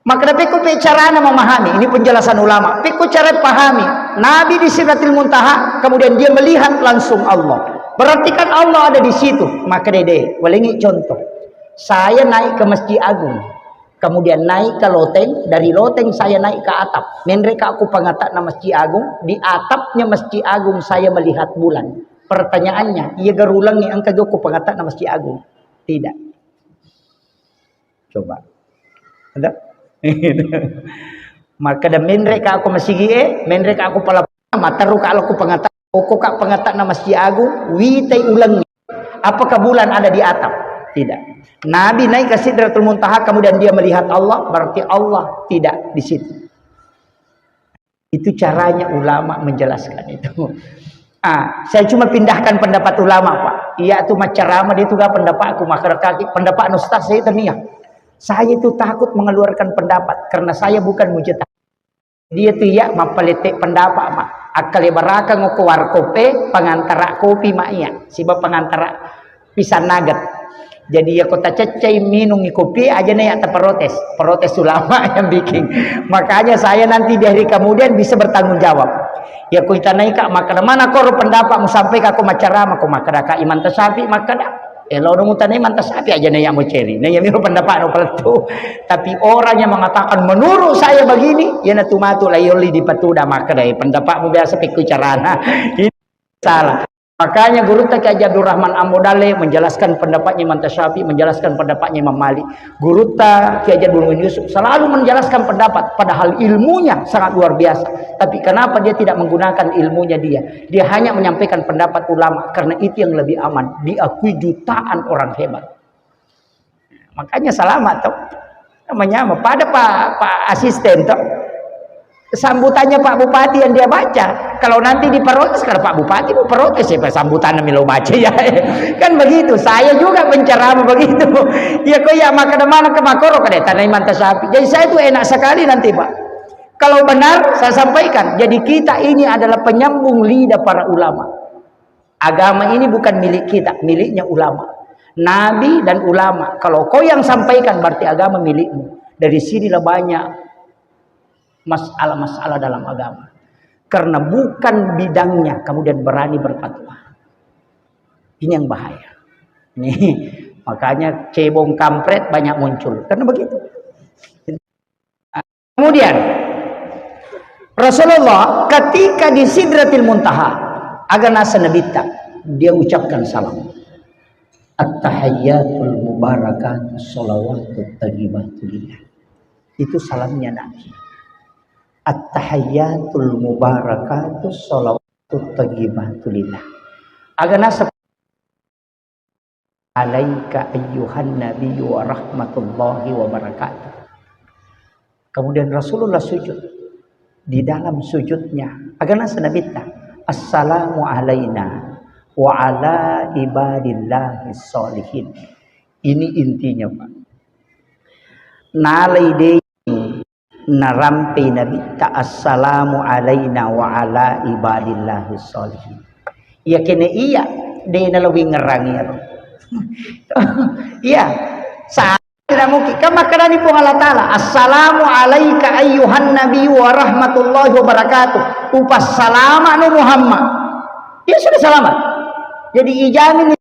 Makkeda pekko pe carana memahami. Ini penjelasan ulama. Pekko cara pahami. Nabi di Sidratil Muntaha, kemudian dia melihat langsung Allah. Berarti kan Allah ada di situ. Makkeda de, walengi contoh. Saya naik ke Masjid Agung. Kemudian naik ke loteng, dari loteng saya naik ke atap. Menreka aku pengatakna Masjid Agung, di atapnya Masjid Agung saya melihat bulan. Pertanyaannya, iya garulangi engka joko pengatakna Masjid Agung? Tidak. Coba. Ada? Makkeda menreka aku masigi e, menreka aku pala, materruka lao ku pengatak, okoka pengatakna Masjid Agung, witai ulengi. Apakah bulan ada di atap? Tidak. Nabi naik ke Sidratul Muntaha, kemudian dia melihat Allah, berarti Allah tidak di situ. Itu caranya ulama menjelaskan itu. Ah, saya cuma pindahkan pendapat ulama, Pak. Iya tu macarama dia tu gak pendapatku, masyarakat pendapat ustaz saya itu nih. Saya itu takut mengeluarkan pendapat karena saya bukan mujtahid. Dia tu iya mappalette pendapat ma. Akkalebarakang ko warkop e, pengantara kopi ma iya. Siba pengantara pisang nugget. Jadi iya ko taceccai minungi kopi aja na iya taprotes. Protes ulama yang bikin. Makanya saya nanti di hari kemudian bisa bertanggung jawab. Ya ko itanaika makkeda mana koro pendapat mu sampai ka ko macarama ko makkeda ka Imam Tasyafi makkeda. Eh, lo nemu tanai manta sapi aja na iya muceri. Na iya miro pendapat no palettu. Tapi orang yang mengatakan menurut saya begini, ya na tu matu la yolli di patuda makkeda pendapatmu biasa pekku carana. Ini salah. Makanya gurutta Kiai Haji Abdurrahman Ambo Dalle menjelaskan pendapatnya Imam Tasyafi, menjelaskan pendapatnya Imam Malik. Gurutta Kiai Haji Abdul Muin Yusuf selalu menjelaskan pendapat, padahal ilmunya sangat luar biasa. Tapi kenapa dia tidak menggunakan ilmunya dia? Dia hanya menyampaikan pendapat ulama karena itu yang lebih aman, diakui jutaan orang hebat. Makanya selamat toh. Namanya apa? Pada Pak, Pak Asisten toh. Sambutannya Pak Bupati yang dia baca. Kalau nanti diprotes, kalau Pak Bupati mau protes, siapa sambutannya milo baca ya? Kan begitu. Saya juga penceramah begitu. Ya kok ya makkeda mana ke makoro kada tanai manta sapi. Jadi saya itu enak sekali nanti Pak. Kalau benar saya sampaikan. Jadi kita ini adalah penyambung lidah para ulama. Agama ini bukan milik kita, miliknya ulama. Nabi dan ulama. Kalau kau yang sampaikan berarti agama milikmu. Dari sinilah banyak masalah-masalah dalam agama. Karena bukan bidangnya, kemudian berani berfatwa. Ini yang bahaya. Nih, makanya cebong kampret banyak muncul. Karena begitu. Kemudian Rasulullah ketika di Sidratil Muntaha, aga naseng Nabitta, dia ucapkan salam. At-tahiyyatul mubarakatuh shalawatut thayyibatu lillah. Itu salamnya Nabi. At-tahiyyatul mubarakatuh shalawatut thayyibatu lillah. Aga naseng alaika ayyuhan nabiyyu wa rahmatullahi wa barakatuh. Kemudian Rasulullah sujud. Di dalam sujudnya, aga naseng Nabitta, "Assalamu alaina wa ala ibadillahi sholihin." Ini intinya, Pak. Nalai dei narampei Nabitta, "Assalamu alaina wa ala ibadillahi sholihin." Iya kene iya, de nalawingerangi ero. Iya, sa-, tidak mungkin. Kan makkedani Puang Allah Ta'ala, "Assalamu alaika ayyuhan nabi wa rahmatullahi wa barakatuh." Upassalama no Muhammad. Dia sudah selamat. Jadi ijamin.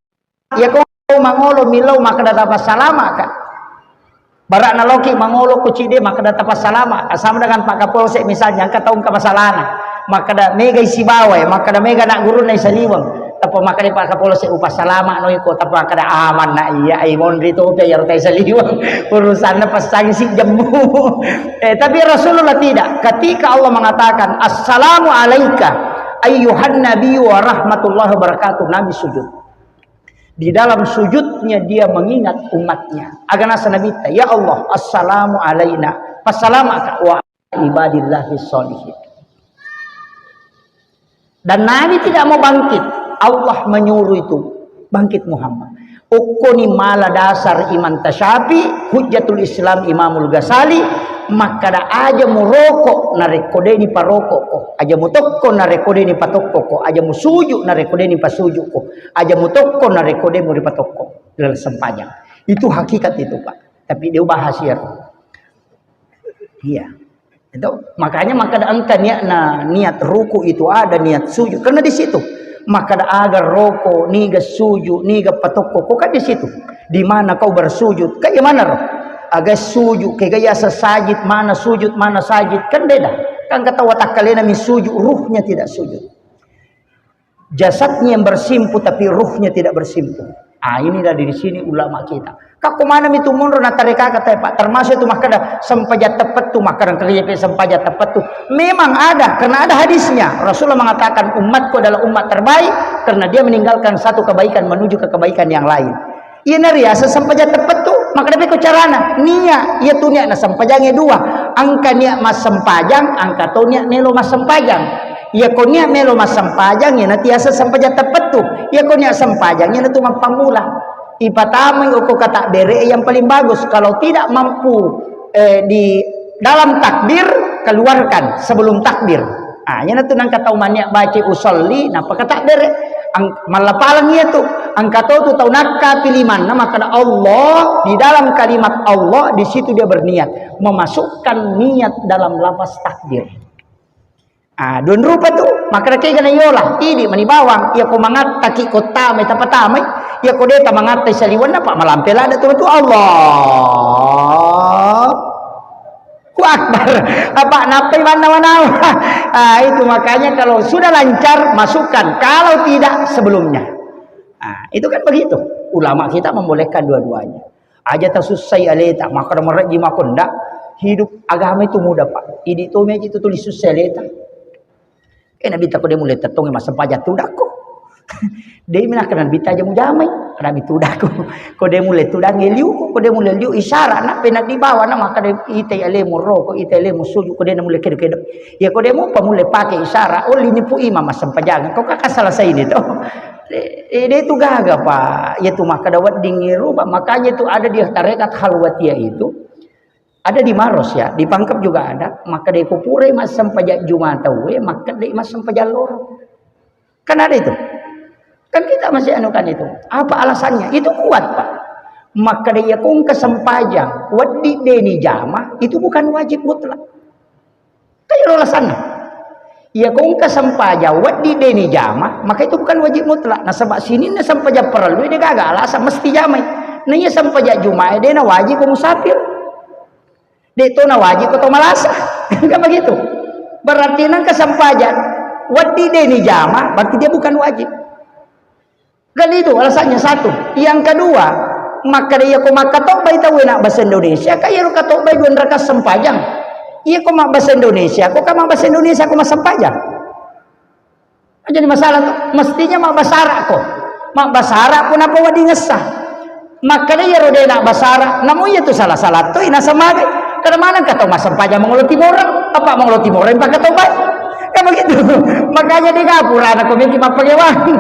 Iya ko mangolo millau makkeda tapassalama ka. Barakna loki mangolo ko cide makkeda tapassalama. Sama dengan Pak Kapolsek misalnya, engka taung ka masalana. Makkeda mega isi bawai, makkeda mega nak gurunna isaliweng. Tappa makkeda Pak Kapolsek upassalama no iko, tappa makkeda aman na iya, ai monri topi iyaro tai saliweng. Urusanna passangi si jemmu. Eh, tapi Rasulullah tidak. Ketika Allah mengatakan, "Assalamu alaika ayyuhan nabi wa rahmatullahi wa barakatuh." Nabi sujud. Di dalam sujudnya dia mengingat umatnya. Aga naseng Nabitta, "Ya Allah, assalamu alaina, passalamaka wa ibadillahi sholihin." Dan Nabi tidak mau bangkit. Allah menyuruh itu, "Bangkit Muhammad." Okkoni mala dasar Imam Tasyafi, Hujjatul Islam Imamul Ghazali, makkeda, "Aja muroko narekko deni parokoko, aja mutokko narekko deni patokkoko, aja musuju narekko deni pasujuko." Aja mutokko narekko de muripatokko dalam sempajang. Itu hakikat itu, Pak. Tapi dia bahas ya. Iya. Itu makanya makkeda engka niatna, niat ruku itu ada, niat sujud. Karena di situ. Makkeda aga roko, niga sujud, niga patokko, ko kan di situ. Di mana kau bersujud? Kayak mana roh? Aga sujud, kayak gaya sajid, mana sujud, mana sajid. Kan beda. Kan kata watakkalena mi sujud, ruhnya tidak sujud. Jasadnya yang bersimpu tapi ruhnya tidak bersimpu. Ah, ini dari sini ulama kita. Kakko mana mi tu monro na tarekaka te, Pak? Termasuk itu makkeda sempajang teppettu, makkeda kaliya pe sempajang teppettu. Memang ada, karena ada hadisnya. Rasulullah mengatakan umatku adalah umat terbaik karena dia meninggalkan satu kebaikan menuju ke kebaikan yang lain. Iyana riaseng sempajang teppettu, makkeda beko carana. Nia, iya tu nia na sempajangnge dua. Angka nia massempajang, angka to nia melo massempajang. Iya ko nia melo massempajang, iyana tiaseng sempajang teppettu. Iya ko nia sempajang, iyana tu mappammula. Ipatamai okko kata bere yang paling bagus. Kalau tidak mampu, eh, di dalam takbir, keluarkan sebelum takbir. Ah, iyanatu nangka tau maniak baca usolli, napaka takbir. Ang-, mallapaleng iyatu. Angka to tu tau nakkapi limanna, makkada Allah, di dalam kalimat Allah, di situ dia berniat, memasukkan niat dalam lafaz takbir. Ah, dua rupa tu, makkada kega na yola, idi mani bawang, iya ko mangattaki ko tamai, tapatamai, iya ko deta mangattai saliwenna, pa malampe lada tu, tu Allah. Ku Akbar. Apa nappai mannawa-nawa? Ah, itu makanya kalau sudah lancar, masukkan. Kalau tidak, sebelumnya. Ah, itu kan begitu. Ulama kita membolehkan dua-duanya. Aja tasussai aleta, makkada marejji mako ndak. Hidup agama itu mudah, Pak. Idi to meji tu tuli sussai aleta. Eh, Nabitta ko de mulle tettongi massempajang tudakko. De mi nakkada Nabitta aja mujamai, ada mi tudakko. Ko de mulle tudangnge liuko, ko de mulle liu isara, na pena dibawa na makkada ita alemu roko, ita alemu sujud, ko de na mulle kedo-kedo. Ya ko de mupa mulle pake isara, olli nipu imam massempajang. Ko kaka selesai ini to. Eh, eh, de tu gaga, Pak. Ya tu makkada wedding iruba, makanya itu ada di tarekat khalwatiyah itu. Ada di Maros ya, di Pangkep juga ada. Makkada ko purai massempajang Juma tauwe, makkada massempajang loro. Kan ada itu. Kan kita masih anukan itu. Apa alasannya? Itu kuat, Pak. Makkada iya ko engka sempajang, wedding de ni jama, itu bukan wajib mutlak. Kan iyaro alasanna. Iya ko engka sempajang, wedding de ni jama, maka itu bukan wajib mutlak. Nasaba sininna sempajang parellu, de gaga alasan mesti jamai. Na iya sempajang Juma, de na wajib ko musafir. De to na wajib ko to malasa. Kan begitu. Berarti nangka sempajang, wedding de ni jama, berarti dia bukan wajib. Kan itu alasannya satu. Yang kedua, makkada iya ko makkatobbai tauwe na bahasa Indonesia, ka iyaro katobbai dua rakaat sempajang. Iya ko mabbahasa Indonesia, ko ka mabbahasa Indonesia ko massempajang. Jadi masalah tu, mestinya mabbahasa Arab ko. Mabbahasa Arab pun apa wedding ngessa. Makkada iyaro de na bahasa Arab, namu iya tu salah-salah tu, ina samagai. Karena mana kata massempajang mangolo timoreng, apa mangolo timoreng pakai tobai. Kan begitu. Makanya di gapura anak komiki mappagewang.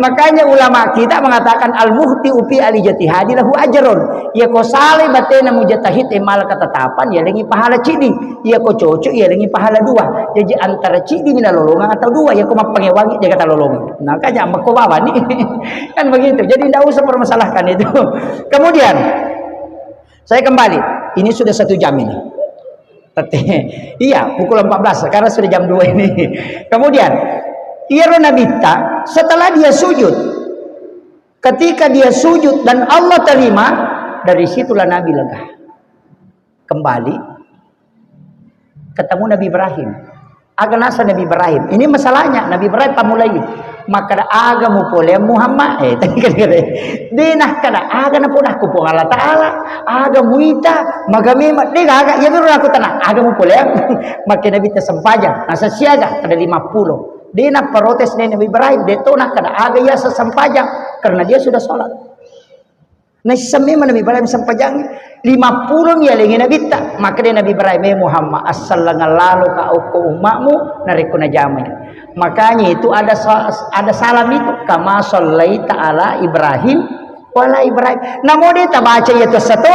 Makanya ulama kita mengatakan al-mukhti'u fi al-ijtihadi lahu ajrun. Iya ko salai batena mujtahid e mala ketetapan, ya lengi pahala cidi. Iya ko cocok, iya lengi pahala dua. Jadi antara cidi mina lolongang atau dua, iya ko mappangewangi dia kata lolongang. Nah, kan jam ko bawani. Kan begitu. Jadi ndak usah permasalahkan itu. Kemudian saya kembali. Ini sudah satu jam ini. Tete. Iya, pukul empat belas, sekarang sudah jam dua ini. Kemudian, iyaro Nabitta, setelah dia sujud, ketika dia sujud dan Allah terima, dari situlah Nabi lega. Kembali, ketemu Nabi Ibrahim. Aga nasa Nabi Ibrahim. Ini masalahnya, Nabi Ibrahim pammulai. Makkada aga mupoleang Muhammad. Eh, tadi kan kata, de nakkada aga napodakku Puang Allah Ta'ala, aga muita, maga memang, de gaga, iya baru aku tenang, aga mupoleang. Makkada Nabitta sempajang, nasa siaga, ada lima puluh. De naprotes Nabi Ibrahim, de to nakkada aga iya sempajang, karena dia sudah sholat. Naisseng memang Nabi Ibrahim sempajang lima puluh mi yalengi Nabitta. Makkada Nabi Ibrahim, "Eh Muhammad, assallengang lalo ka okko ummakmu narekko najamai." Makanya itu ada sa-, ada salam itu, "Kama sallaita ala Ibrahim wala Ibrahim." Namo de tabaca iya tu sato.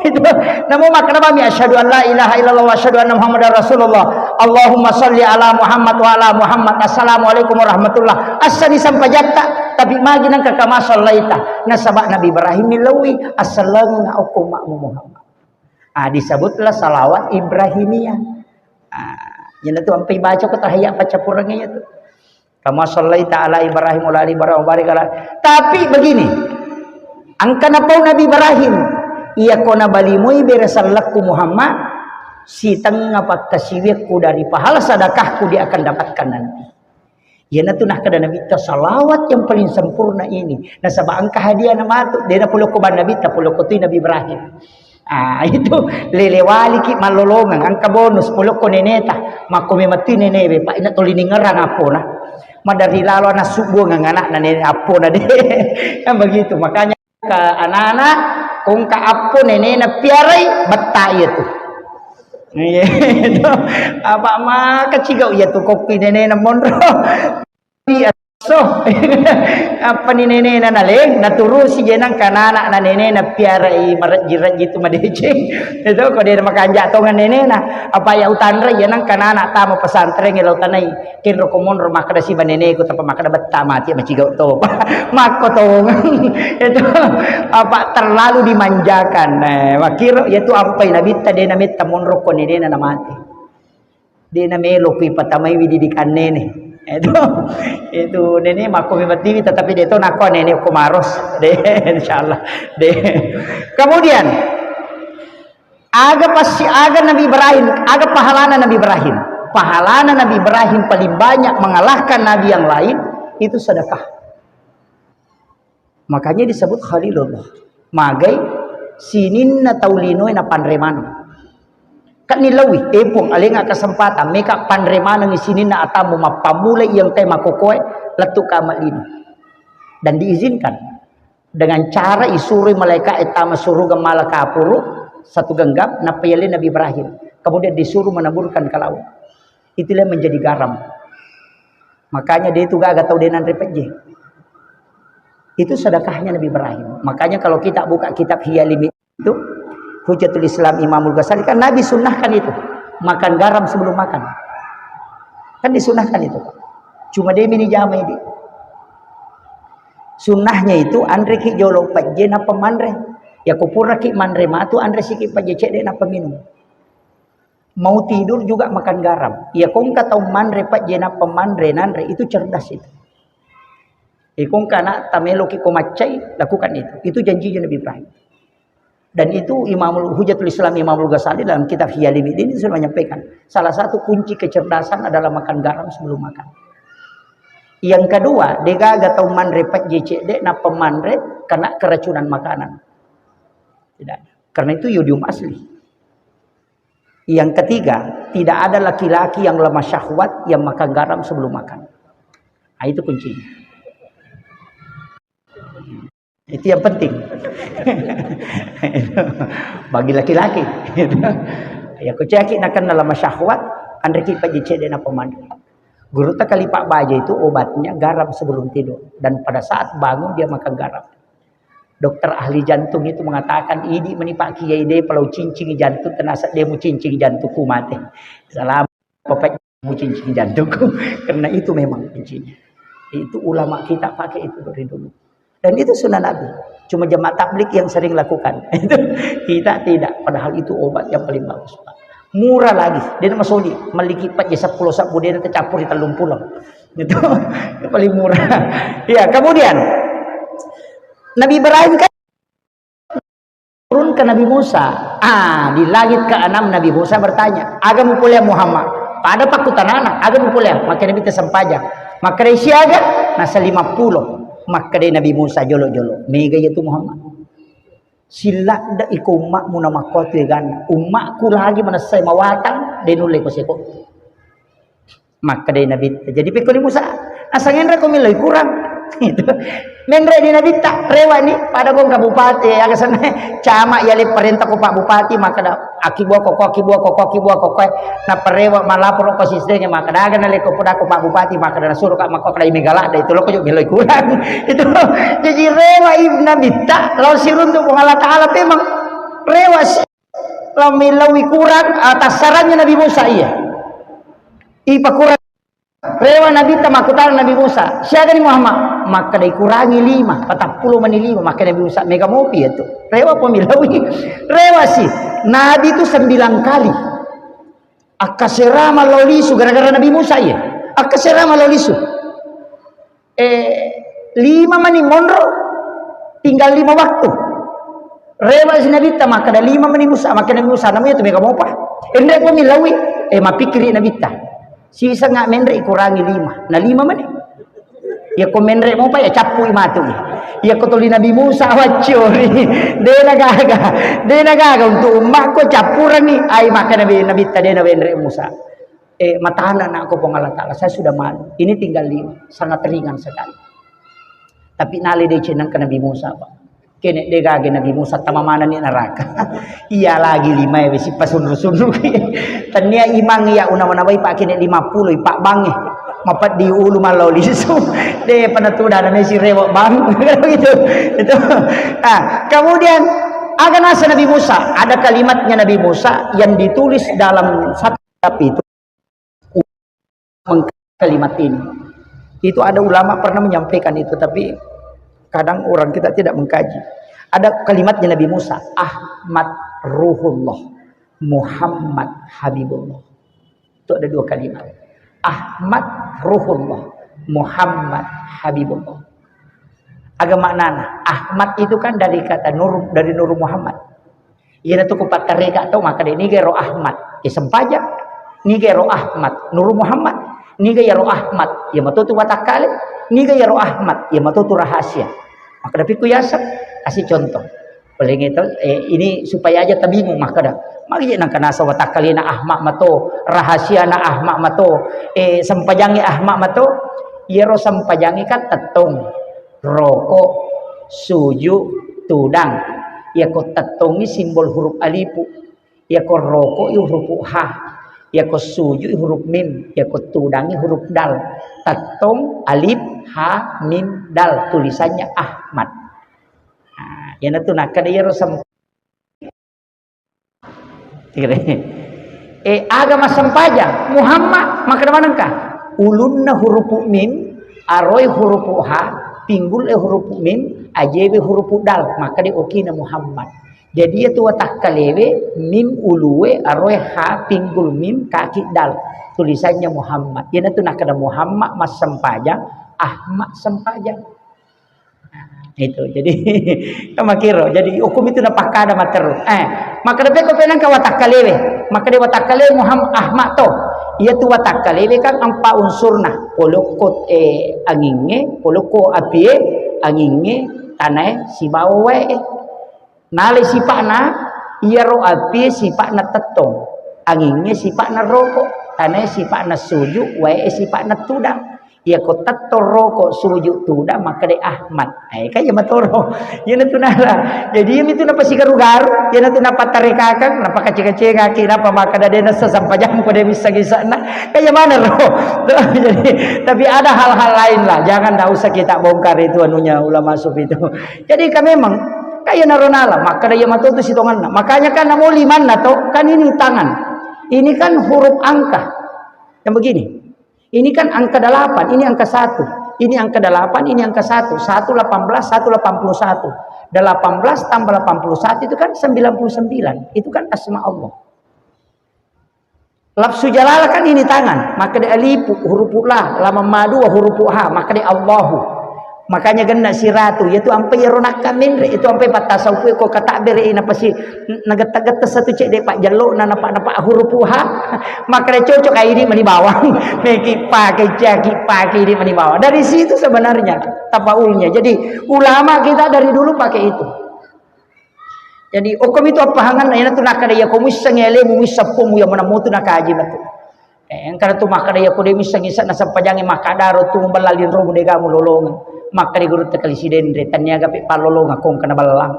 Itu. Namo makkada bami, "Asyhadu an la ilaha illallah wa asyhadu anna Muhammadar Rasulullah. Allahumma salli ala Muhammad wa ala Muhammad. Assalamualaikum warahmatullah." Assani sempajatta, tapi magi nangka kama sallaita. Nasaba Nabi Ibrahim millauwi, "Assallengang okko ummakmu Muhammad." Ah, disebutlah salawat Ibrahimiyah. Ah, iyanatu ampai baca ko tahiyat paccappurengnge iyatu. Kama sallaita ala Ibrahim wa ala ali Ibrahim wa barik ala. Tapi begini, engka napau Nabi Ibrahim, iya ko nabalimoi bere sellekku Muhammad, sitengnga pakkasiwiakku dari pahala sedekahku dia akan dapatkan nanti. Iyanatu nakkeda Nabitta, salawat yang paling sempurna ini. Nasaba engka hadiah na matu, de na polokko bang Nabitta, polokko tu Nabi Ibrahim. Ah, itu lele waliki mallolongeng, engka bonus polokko neneta, makko memetti nenewe, Pak, ina toli ningerang appona. Madari lalo anak subuang anakna nene appona de. Kan begitu, makanya ke anak-anak, kongka appo nenena piarai, betta iya tu. Iya, itu. Apa maka cigau iya tu kopi nenena monro. Iya, so. Apa ni nenena naleng, naturusi jenang kanana na nenena piarai marejji-rejji tu madeceng. Itu ko dia makanja tongan nenena. Apa ya utanre jenang kanana tama pesantren lo tanai. Kenro ko monro makkeda siba neneku, tapa makkeda betta mati macigau to. Makko tongan. Itu apa terlalu dimanjakan. Eh, makiro ya tu apa nabitta dena metta monro ko nenena na mati. Dena melo kui patamai wididikan nene. Itu, itu nene makko memang tiwi tetapi dia to nakko nene ko maros. De, insyaallah. De. Kemudian aga pasti aga Nabi Ibrahim, aga pahalana Nabi Ibrahim. Pahalana Nabi Ibrahim paling banyak mengalahkan nabi yang lain itu sedekah. Makanya disebut Khalilullah. Magai sininna tau linoe na panre maneng. Kan nilawi, eh Puang, alenga kesempatan, meka panre maneng sininna atamu mappammula yang kai makokoe, lettu ka amal lino. Dan diizinkan dengan cara isurui malaikat tama suruga mala kapuru satu genggam, nappa yale Nabi Ibrahim. Kemudian disuruh menaburkan ke laut. Itulah menjadi garam. Makanya dia itu gaga tau denang repejje. Itu sedekahnya Nabi Ibrahim. Makanya kalau kita buka kitab Hiya Limit itu, Hujjatul Islam Imamul Ghazali, kan Nabi sunnahkan itu. Makan garam sebelum makan. Kan disunnahkan itu. Cuma dia mini jama ini. Sunnahnya itu anre ki jolo pejje na pemanre. Ya kupura ki manre matu anre siki pejje cedde na peminum. Mau tidur juga makan garam. Iya kongka tau manre pejje na pemanre nanre itu cerdas itu. Ikongka anak tameloki ko maccai, lakukan itu. Itu janjinya Nabi Ibrahim. Dan itu Imamul Hujatul Islam Imamul Ghazali dalam kitab Hiya Limit ini sudah menyampaikan salah satu kunci kecerdasan adalah makan garam sebelum makan. Yang kedua, degaga tau manre pejje cedde na pemanre kena keracunan makanan. Tidak ada. Karena itu yodium asli. Yang ketiga, tidak ada laki-laki yang lemah syahwat yang makan garam sebelum makan. Nah, itu kuncinya. Itu yang penting. Bagi laki-laki. Ya, kucaki nakan lemah syahwat, anreki pejje cedde na pemanre. Guru tak kali Pak Baja itu obatnya garam sebelum tidur dan pada saat bangun dia makan garam. Dokter ahli jantung itu mengatakan, "Idi meni Pak Kiai de palau cincingi jantung, tenasa de mu cincingi jantungku mate." Salam Bapak mu cincingi jantungku. Karena itu memang kuncinya. Itu ulama kita pakai itu dari dulu. Dan itu sunnah Nabi. Cuma jemaah tablik yang sering lakukan. Itu kita tidak. Padahal itu obat yang paling bagus, Pak. Murah lagi. Dia masoli, meliki pejje sepuluh sabbu, dia tercampur di telung pulau. Itu paling murah. Ya, kemudian Nabi Ibrahim kan turun ke Nabi Musa. Ah, di langit keenam Nabi Musa bertanya, "Aga mupolea Muhammad?" Pada pakkutanana, "Aga mupolea?" Maka Nabi tersempajang. Maka dari siaga? Nasa lima puluh. Maka dari Nabi Musa jolo-jolo. Mega itu Muhammad. Silla de iko ummakmu namakkuatu eganna. Ummakku lagi manessai mawatang, de nulle ko seko. Makkedai Nabitta, jadi pekkoni Musa, "Asang enre ko millau kurang." Gitu. Menre di Nabitta, rewani, pada gong ka bupati, aga senna, cama ya le parenta ko Pak Bupati, makkeda, "Aki buah koko, aki buah koko, aki buah koko." Naparewa malaporo ko sistenge, makkeda, "Aga na le ko poda ko Pak Bupati," makkeda, "Nasuro ka makko keda mega ladde itu lo ko millau kurang." Itu. Jadi rewa i Nabitta, lao siruntu Puang Allah Taala memang rewa si Lammillaui kurang, ah, tassarannya Nabi Musa iya. Ipakurang. Rewa Nabitta makkutana Nabi Musa, "Siagani Muhammad?" Makkeda, "Ikurangi lima, patappulo mani lima." Makkeda Nabi Musa, "Mega mopi ya tu." Rewa pemillaui. Rewa si. Nabi itu sembilan kali. Akkaserama lao lisu gara-gara Nabi Musa iya. Akkaserama lao lisu. Eh, lima mani monro, tinggal lima waktu. Rewa si Nabitta makkeda lima mani Musa, makkeda Nabi Musa, "Namu itu mega mopa." Enre ko millaui, eh, mapikkiri Nabitta. Siseng menre ikurangi lima. Na lima mani. Ya ko menre mopa ya cappui matu. Ya ko tuli Nabi Musa waccori. Dena gaga. Dena gaga untuk ummakku cappurangi. Ai makkeda Nabi Nabitta dena wenre Musa. Eh, matana anakku Puang Allah Ta'ala, saya sudah malu. Ini tinggal lima, sangat ringan sekali. Tapi nale deceng nengka Nabi Musa, Pak. Kene de gaga Nabi Musa, tama manenni neraka. Iya lagi lima ya, besi pasunru-sunru. Tania imang iya una-una bai Pak kene lima puluh, Pak bange. Mapeddi ulu mallau lisu. De pernah tuh dana mesi rewok bang. Gitu. Itu. Nah, kemudian aga nasa Nabi Musa, ada kalimatnya Nabi Musa yang ditulis dalam satu kitab itu, kalimat ini. Itu ada ulama pernah menyampaikan itu, tapi kadang orang kita tidak mengkaji. Ada kalimatnya Nabi Musa, "Ahmad Ruhullah, Muhammad Habibullah." Itu ada dua kalimat. "Ahmad Ruhullah, Muhammad Habibullah." Aga maknana? Ahmad itu kan dari kata Nur, dari Nur Muhammad. Iyanatu ku pattareka to, makkeda, "Niga ero Ahmad?" Ya, sempajang. "Niga ero Ahmad?" Nur Muhammad. "Niga ero Ahmad?" Ya, matotu watakkale. "Niga ero Ahmad?" Ya, matotu rahasia. Makkeda, "Pikku yaseng?" Kasih contoh. Paling itu, eh, ini supaya aja tabingung, makkeda, "Magi je nangka nasa watakkalena Ahmad mato, rahasiana Ahmad mato, eh, sempajangi Ahmad mato?" Iyaro sempajangi kan tettong, roko, suju, tudang. Iyako tettongi simbol huruf alifu. Iyako roko i huruf ha. Iyako suju i huruf mim. Iyako tudangi huruf dal. Tettong, alif, ha, mim, dal. Tulisannya Ahmad. Nah, iyanatu nakkeda iyaro sem-, eh, aga massempajang? Muhammad, makkeda manengka? Ulunna hurupu mim, aroi hurupu ha, pinggul e hurupu mim, ajewe hurupu dal, makkeda okina Muhammad. Jadi iyatu watakkalewe, mim ulue, aroi ha, pinggul mim, kaki dal. Tulisannya Muhammad. Iyanatu nakkeda Muhammad massempajang, Ahmad sempajang. Itu. Jadi, makiro. Jadi, hukum itu napakkada matteru. Eh, makkeda pekko penang ka watakkalewe. Makkeda watakkalewe Muhammad Ahmad to. Iyatu watakkalewe kan empat unsurna. Polokko, eh, angingnge, polokko apie, angingnge, tanae, sibawa wae. Nalai sipa'na, iyaro apie sipa'na tettong, angingnge sipa'na roko, tanae sipa'na suju, wae sipa'na tudang. Iyako tettong, roko, suju, tudang, makkeda Ahmad. Eh, kan iya matoro. Iyanatu nala. Jadi, iyamitu napasigaru-garu, iyanatu napattarekakang, napakacenga-cengaki, napa makkeda de nassa sempajang ko de misseng isa'na. Kan iya maneng ro. Jadi, tapi ada hal-hal lain lah. Jangan, ndak usah kita bongkar itu anunya ulama sufi itu. Jadi, kan memang, kaya naro nala, makkeda iya matotu sitonganna. Makanya kan namo limanna to, kan ini tangan. Ini kan huruf angka. Yang begini. Ini kan angka delapan, ini angka satu. Ini angka delapan, ini angka satu. Satu delapan belas, satu delapan puluh satu. Delapan belas tambah delapan puluh satu itu kan sembilan puluh sembilan. Itu kan asma Allah. Lafzu jalalah kan ini tangan, makkeda alifu, hurupu la, lamang madua, hurupu ha, makkeda Allahu. Makanya genna siratu, iyatu ampai iyaro nakka menre, itu ampai pattasawufu ko katabbere, napasi nagetta-getta satu cedde pajjallo na napa-napa hurupu ha, makkeda cocok, ah, ini mani bawang. Meki pake, caki pake, ini mani bawang. Dari situ sebenarnya tafaulnya. Jadi ulama kita dari dulu pakai itu. Jadi, okkomi tu appahanganna, iyanatu nakkeda, iya ko muissengngi alemu, muisseng pumu, iya maneng mutu nakaji matu. Eh, engkana tu makkeda, iya ko de muissengngi isa'na sempajangnge, makkadaro tu mubella linromu, dega mulolongeng. Makkeda gurutta Kali Sidenre, tenniaga pe pallolongeng, ko engkana bellang.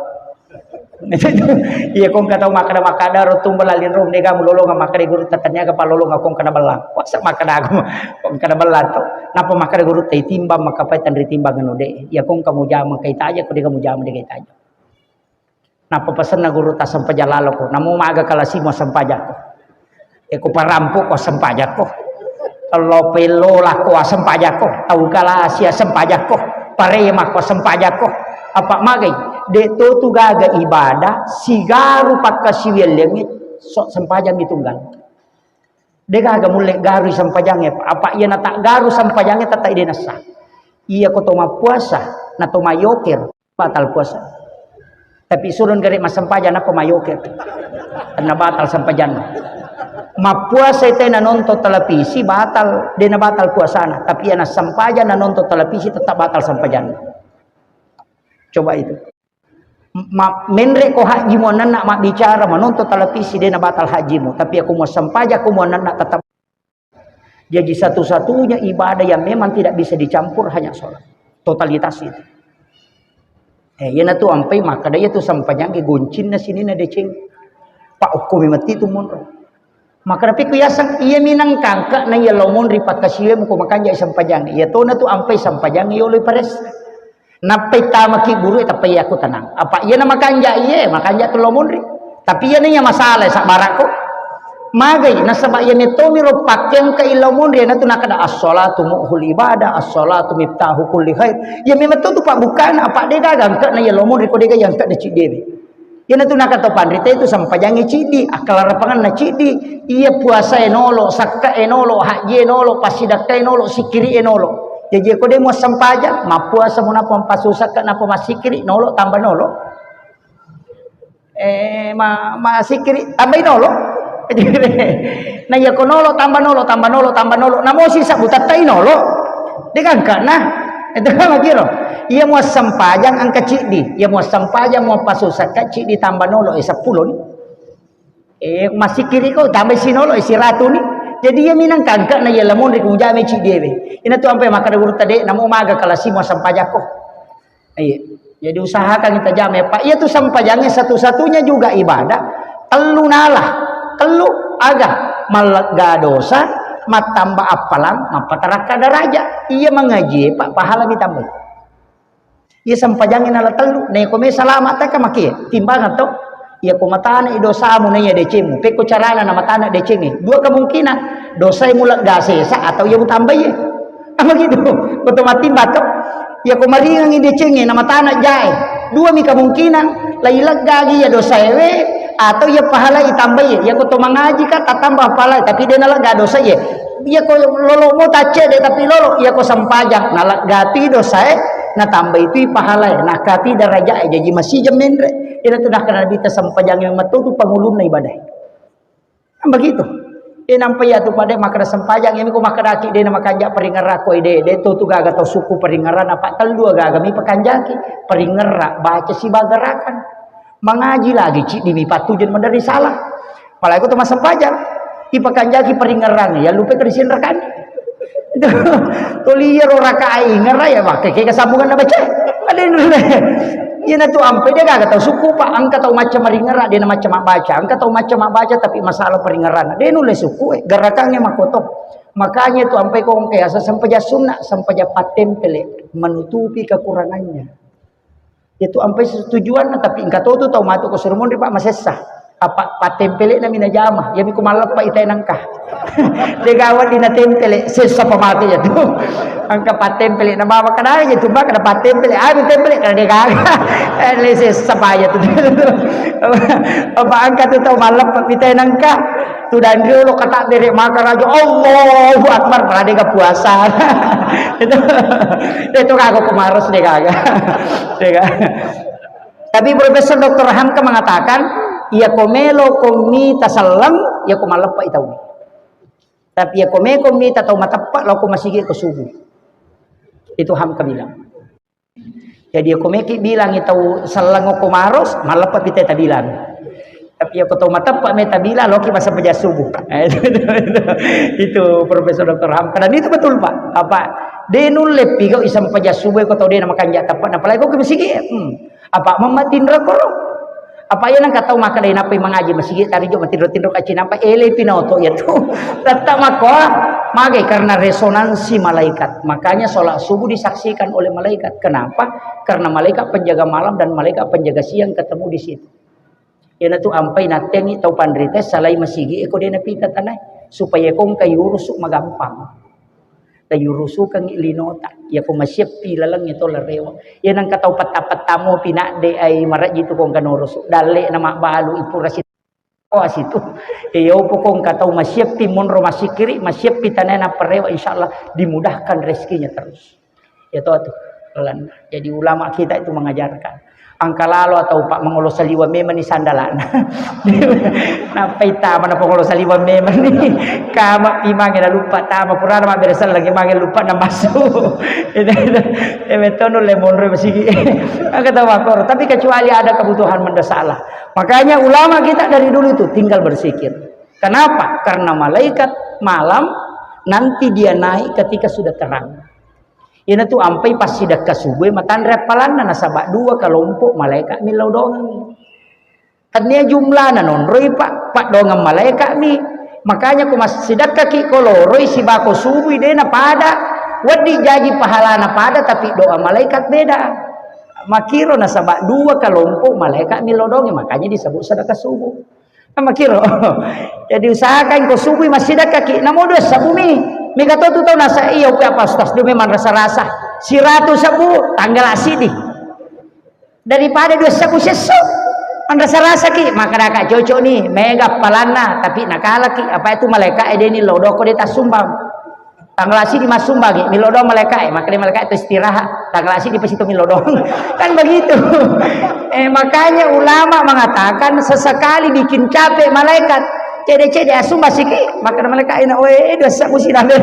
Iya, ko engka tau makkeda, makkadaro tu mubella linromu, dega mulolongeng, makkeda gurutta tenniaga pallolongeng, ko engkana bellang. Wasa makkeda aku, ko engkana bellang to. Napa makkeda gurutta, itimbang, makkapai tenri timbang anu de. Iya, ko engka mujama, engka itaja, ko dega mujama, dega itaja. Nappa pasenna gurutta, "Sempajang laloko." "Namo maga kalasimu assempajakko? Eko parampuko assempajakko? Lo pellolako assempajakko? Tau kalasi assempajakko? Paremakko assempajakko?" Apa magai? De to tu gaga ibadah, sigaru pakkasiwiang liangnge, so sempajang mi tunggal. De gaga mulle garui sempajangnge, apa iya nata garu sempajangnge tata ide nassa. Iya ko to mappuasa, na to mayoker, batal puasa. Tapi surun gare massempajang nappa mayoker. Tenna batal sempajanna. Mappuasa tena nonton televisi batal, dena batal puasana. Tapi iya nassempajang na nonton televisi tetap batal sempajanna. Coba itu. Ma-, menre ko haji muannanna mabbicara, manonton televisi, dena batal hajimu. Tapi aku mau sempajang ko muannanna tetap. Jadi satu-satunya ibadah yang memang tidak bisa dicampur hanya sholat. Totalitas itu. Eh, iyanatu ampai makkeda iyatu sempajangge goncinna sininna deceng. Pak, okkomi mati tu monro. Makkeda, "Pikku yaseng, iya minang kangka na iya lao monri pakkasiwe muko makanja sempajang. Iya tona tu ampai sempajang yolo paressa." Nappai tamaki buru, tappa iya ku tenang. Apa iya na makanja iye, makanja tu lao monri. Tapi iya na iya masalah sabbarakko. Magai nasaba iya mettomi ro pakkengka lao monri, na tu nakada as-salatu mu'hul ibadah, as-salatu miftahu kulli khair. Iya memang tu pabbukana, apa de gaga engka na iya lao monri ko de gaga engka na ciddewe. Iyanatu nakatau panrita itu sempajangnge ciddi, akkalarapanganna ciddi, iya puasae nolo, sakkae nolo, hajjie nolo, passidakkae nolo, sikkiri'e nolo. Jaji ko de muassempajang, mappuasa munapa mappassu sakka napa massikkiri, nolo tamba nolo. Eh, ma, massikkiri tambai nolo. Na iya ko nolo tamba nolo, tamba nolo, tamba nolo, namosi sabbu tattai nolo. Degangka na. Itu kan lagi lo. Iya muassempajang engka ciddi, iya muassempajang muappasusakka ciddi tamba nolo, eh, seppulo ni. Eh, massikkiri ko tambai sinolo, eh, siratu ni. Jadi iya minang kangka na iya lamonri ku mujame ciddi ewe. Ina tu ampe makkada gurutta de, namo maga kalasi muassempajakko. Iya. Jadi usahakan kita jame, Pak. Iya tu sempajangnya satu-satunya juga ibadah. Tellu nala, tellu aga, mallegga dosa, mattamba appalang, mappatarakka daraja. Iya mangaji, Pak, pahala ditambai. Iya sempajangnge nala tellu, neko me salama taka makie, timbangan to. Iya ko matana i dosamu na iya decemu, pekko carana na matana decengnge. Dua kemungkinan, dosai mulegga sesa atau iya mutambai. Apa gitu? Ko to matimba to. Iya ko maringang i decengnge na matana jae. Dua mi kemungkinan, lai leggagi iya dosaewe atau iya pahala itambai. Iya ko to mangaji ka tatamba pahala, tapi de nalegga dosae. Iya ko lolo mo taccede tapi lolo, iya ko sempajang, naleggapi dosae, natambai tu pahalae, nakapi darajae, jaji masijeng menre. Ina tu nakkeda Nabitta sempajangnge metto tu pangulunna ibadae. Kan begitu. E nampa iya tu pada makkeda sempajang, iya ko makkedaki de na makanja paringerra ko ide, de to tu gaga tau suku paringerra, napa tellu gaga mi pakanjaki, paringerra, baca sibaga rakan. Mangaji lagi ciddi mi pattujun maderri salah. Apalagi ko to massempajang, ipakanjaki paringerrang, iya lupa ke disinrakan. Toliro rakaat ingerra ya, wah, ke, ke kesambungan na baca. Ada yang dulu. Iya na tu ampe de gaga tau suku, Pak. Engka tau macca maringerra, de na macca mabbaca. Engka tau macca mabbaca tapi masalah paringerrang. De nulle suku, eh, gerakannya makoto. Makanya tu ampe ko engka asa sempajang sunna, sempajang pattempele, menutupi kekurangannya. Itu ampai setujuanna, tapi engka to tu tau matu ko suruh monri, Pak, masessa. Apa pattempele na mina jama, iya mi ko malleppa ita nangka. De gawa di na tempele, sessa pamate ya tu. Engka pattempele na bawa kada ya tu, Pak, kada pattempele, ah, mi tempele kada de gaga. Eh, le sessa pa ya tu. Apa engka tu tau malleppa ita nangka. Tudang riolo kata bere maka raja, Allahu Akbar, pada de ga puasa. Itu, itu kagak kumaros de gaga. De gaga. Tapi Profesor doktor Hamka mengatakan, iya ko melo ko mita selleng, iya ko malleppa i tau. Tapi iya ko meko mita tau mateppa, lao ko masigi ko subuh. Itu Hamka bilang. Jadi iya ko meki bilang i tau selleng ko maros, malleppa pita tabilang. Tapi iya ko tau mateppa me tabilang, loki masa pejah subuh. Itu, itu, itu, itu Profesor doktor Hamka. Dan itu betul, Pak. Apa? De nulle pigau isang pejah subuh ko tau de na makanja teppa, apalagi ko ke masigi. Hmm. Apa mamma tinro koro? Apa iya nangka tau makkeda nappai mangaji masigi tarijo matinro-tinro kaccinampa ele pinoto iya tu. Tetta makko magai karena resonansi malaikat. Makanya sholat subuh disaksikan oleh malaikat. Kenapa? Karena malaikat penjaga malam dan malaikat penjaga siang ketemu di situ. Iyanatu ampai nattengi tau panrita salai masigi eko de napita tanai supaya kongka yurusu magampang. Tayurusukengngi linota. Iyako masieppi lalengnge to larewa. Iya nengka tau petta-petta mopi nadde ai marejji tu kongka norosu. Dalle na mabbalu ipura si-, oh, situ. Iya opo kongka tau masieppi monro masikiri, masieppi tanai napparewa, insyaallah dimudahkan rezekinya terus. Iya to tu. Lalenna. Jadi ulama kita itu mengajarkan. Engka lalo atau Pak mangolo saliweng memang ni sandalana. Nappai tama na pangolo saliweng memang ni. Kama pi mange na lupa tama, purana mabbere selleng mange lupa na masuk. Itu, itu. E metonu le monro masigi. Engka tau makkoro. Tapi kecuali ada kebutuhan mendesak lah. Makanya ulama kita dari dulu itu tinggal berzikir. Kenapa? Karena malaikat malam nanti dia naik ketika sudah terang. Iyanatu ampai passidekka subuh matanre appalanna nasaba dua kelompok malaikat millau dongang. Tania jumlana nonroi pa, paddongeng malaikat mi. Makanya ko massidekkaki ko loroi sibako subui de na pada, weddi jaji pahalana pada tapi doa malaikat beda. Makiro nasaba dua kelompok malaikat milodongi, makanya disebut sedekah subuh. Kan makiro. Jadi usahakan ko subui massidekkaki, namo dua sebbu mi. Mega to tu tau nasa iya upi apa ustaz, dua memang rasa-rasa. Siratu sebbu, tanggal asidi. Daripada dua sebbu sesso. Manrasa-rasaki, maka daka cocok ni, mega palanna, tapi nakalaki, apa itu malaikat e deni lodoko de tasumbang. Tanggal asidi massumbangi, milodong malaikat e, maka de malaikat itu istirahat. Tanggal asidi pasti itu milodong. Kan begitu. Eh, makanya ulama mengatakan sesekali bikin capek malaikat. Cede-cede asumba siki, maka malaikat ina, "Weh, dosa musi nabe."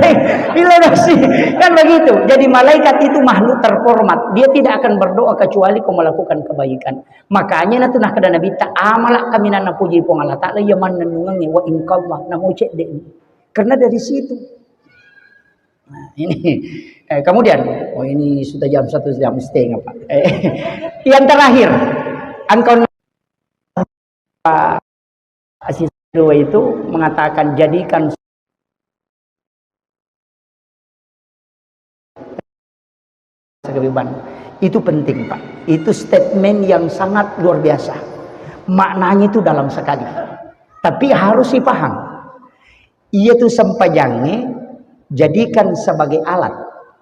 Milodong si. Kan begitu. Jadi malaikat itu makhluk terhormat. Dia tidak akan berdoa kecuali kau melakukan kebaikan. Makanya natu nakkeda Nabitta, "Amala kaminang napuji Puang Allah Taala iya mannennungengnge wa ingkalla namo cedde." Karena dari situ. Nah, ini. Eh, kemudian, oh, ini sudah jam satu, jam setengah, Pak. Eh, yang terakhir, engkau asisten dua itu mengatakan, "Jadikan sebagai beban." Itu penting, Pak. Itu statement yang sangat luar biasa. Maknanya itu dalam sekali. Tapi harus dipaham. Iya tu sempajangnge jadikan sebagai alat.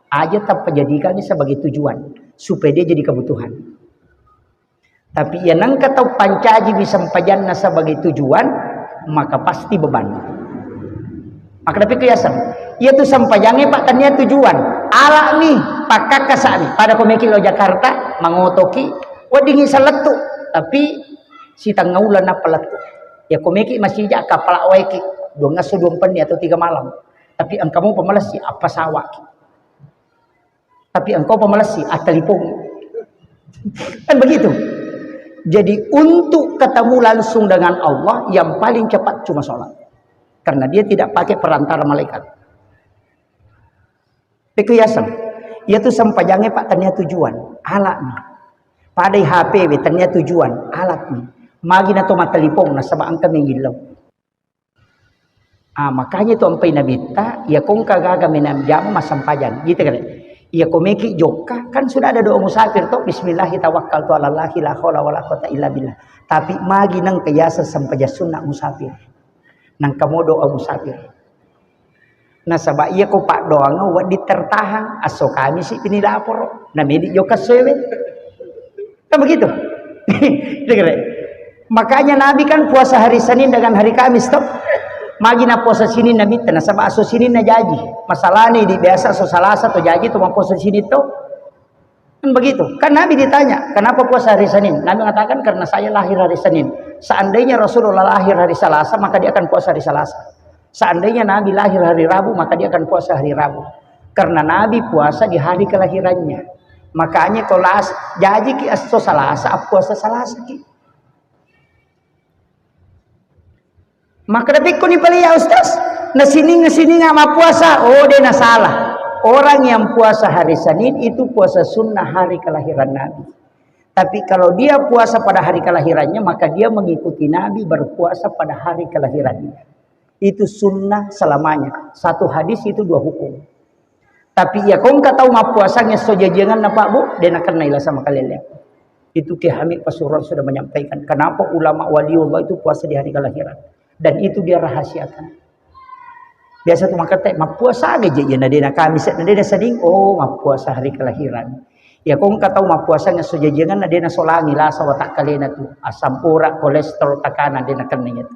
Aja tanpa jadikannya sebagai tujuan. Supaya dia jadi kebutuhan. Tapi iya nengka tau pancaji mi sempajanna sebagai tujuan, maka pasti beban. Maka tapi kiaseng. Iya tu sempajangnge, Pak, tania tujuan. Alami, pakkakkasani. Pada ko meki lo Jakarta, mangotoki, weddingi salettu. Tapi sitengnga uleng nappa lettu. Ya ko meki masija kapala waiki, dua ngesso dua penni atau tiga malam. Tapi engka mopa malessi, apa sawaki. Tapi engkau pemalessi, attelipong. Kan begitu. Jadi untuk ketemu langsung dengan Allah yang paling cepat cuma sholat. Karena dia tidak pakai perantara malaikat. Itu yaseng. Iya tu sempajangnge, Pak, tania tujuan. Alat ni. Padai H P we tania tujuan. Alat ni. Magi na to mattelipong nasaba engka mengillau. Ah, makanya itu ampai Nabitta, iya kongka gaga menam jama massempajang. Gitu kan? Iya ko meki jokka, kan sudah ada doa musafir toh, "Bismillahi tawakkaltu alallahi la haula wala quwata illa billah." Tapi magi nengka yaseng sempaja sunna musafir. Nengka mo doa musafir. Nasaba iya ko paddoangeng wedding tertahan, asso Kamisi pini laporo. Namedi jokka essoewe. Kan begitu? Gitu kan? Makanya Nabi kan puasa hari Senin dengan hari Kamis toh. Magi na puasa Senin Nabitta, nasaba asso Senin na jaji. Masalahnya di biasa asso Salasa to jaji to mappuasa Senin to. Kan begitu. Kan Nabi ditanya, "Kenapa puasa hari Senin?" Nabi mengatakan, "Karena saya lahir hari Senin." Seandainya Rasulullah lahir hari Salasa, maka dia akan puasa hari Salasa. Seandainya Nabi lahir hari Rabu, maka dia akan puasa hari Rabu. Karena Nabi puasa di hari kelahirannya. Makanya kalau as-, jaji ki asso Salasa, puasa Salasa ki. Maka dapikku ni palia, Ustaz, nasining-sining ama puasa, oh, dia nasalah. Orang yang puasa hari Senin itu puasa sunnah hari kelahiran Nabi. Tapi kalau dia puasa pada hari kelahirannya, maka dia mengikuti Nabi berpuasa pada hari kelahirannya. Itu sunnah selamanya. Satu hadis itu dua hukum. Tapi iya kongka tau mappuasangnge esso jajiangenna, Pak, Bu, de nakennai lasa makalele. Itu Kiai Hamid Pasuruan sudah menyampaikan kenapa ulama waliullah itu puasa di hari kelahiran. Dan itu dia rahasiakan. Biasa tu makette, "Mappuasa aga je iya na de na Kamis, na de na Senin?" Oh, mappuasa hari kelahiran. Iya kongka tau mappuasangnge esso jajiangenna de nasolangi lasa watakkalena tu, asam urat, kolesterol, tekanan, de nakennai itu.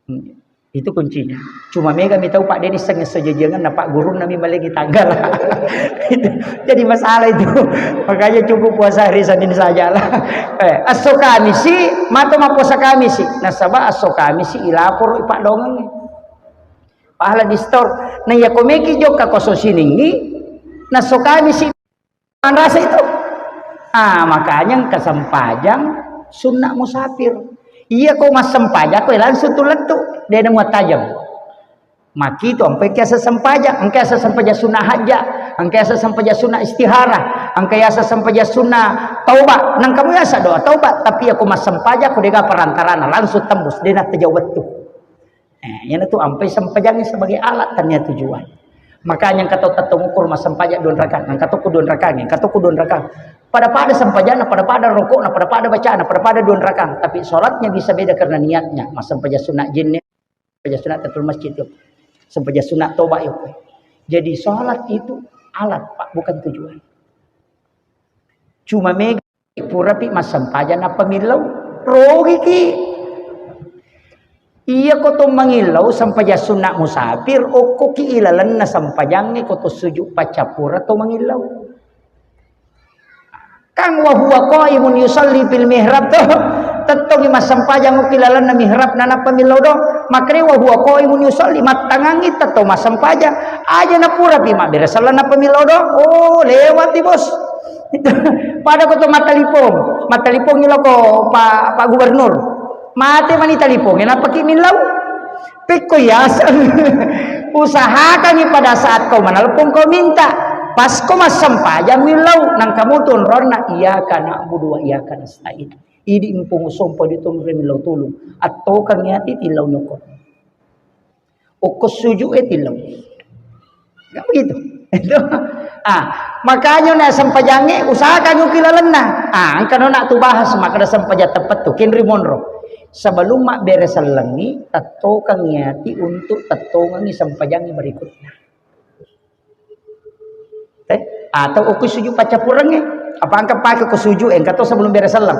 Hmm, itu kuncinya. Cuma mega mi tau, Pak, de nisseng esso jajiangenna, Pak, gurunna mi malengi tanggala. Itu jadi masalah itu. Makanya cukup puasa hari Senin sajalah. Eh, asso Kamisi, mato mappuasa Kamisi. Nasaba asso Kamisi ilaporo i paddoangengnge. Pahala di store. Na iya ko meki jokka ko esso Siningngi, na esso Kamisi manrasa itu. Ah, makanya engka sempajang sunna musafir. Iya ko massempajang ko langsung tu lettu, de na muattajeng. Maki tu ampai kiasa sempajang, engka asa sempajang sunna hajja, engka asa sempajang sunna istihara, engka asa sempajang sunna taubat. Nang kamu asa doa taubat, tapi iya ko massempajang ko dega perantarana langsung tembus, de na tajau wettu. Eh, iyanatu ampai sempajangnge sebagai alat, tania tujuan. Makanya engka to tettong ukur massempajang dua rakang, engka to ku dua rakang, engka to ku dua rakang. Pada-pada sempajanna, pada-pada rokokna, pada-pada bacana, pada-pada dua rakang. Tapi sholatnya bisa beda karena niatnya. Massempajang sunat jinne, sempajang sunat tahiyatul masjid yo. Sempajang sunat toba yo. Jadi sholat itu alat, Pak, bukan tujuan. Cuma mega purapi massempajang nappa millau, rogiki. Iya ko to mangillau sempajang sunna musafir, okkoki ilalenna sempajangnge ko to sujud paccappura to mangillau. Kan wa huwa qaimun yusalli fil mihrab to. Tettongi massempajang okki lalenna mihrab na nappa millau do. Makre wa huwa qaimun yusalli, mattangangi tetto massempajang. Aja napurapi mabbere sellang nappa millau do. Oh, lewati, Bos. Pada ko to mattalipong, mattalipong loko Pak, Pak Gubernur. Mate mani talipongnge, nappaki millau. Pekko yaseng. Usahakangi pada saat kau menelpon, kau minta. Pas ko massempajang millau, nangka mutu onronna, iyyaka na'budu wa iyyaka nasta'in. Idi mpung sompa di tumre millau tulung. Attokangi ati tillau nyoko. Okko sujud e tillau. Kan begitu. Itu. Ah, makanya na sempajangnge usahakan uki lalenna. Ah, engka no nak tu bahas, makkeda sempajang teppettu, kenri monro. Sebelum mabbere sellengi, tettokangi ati untuk tettongangi sempajangnge berikutnya. Eh, atau okko sujud paccappurengnge, apa engka pake ko sujud, engka to sebelum bere selleng.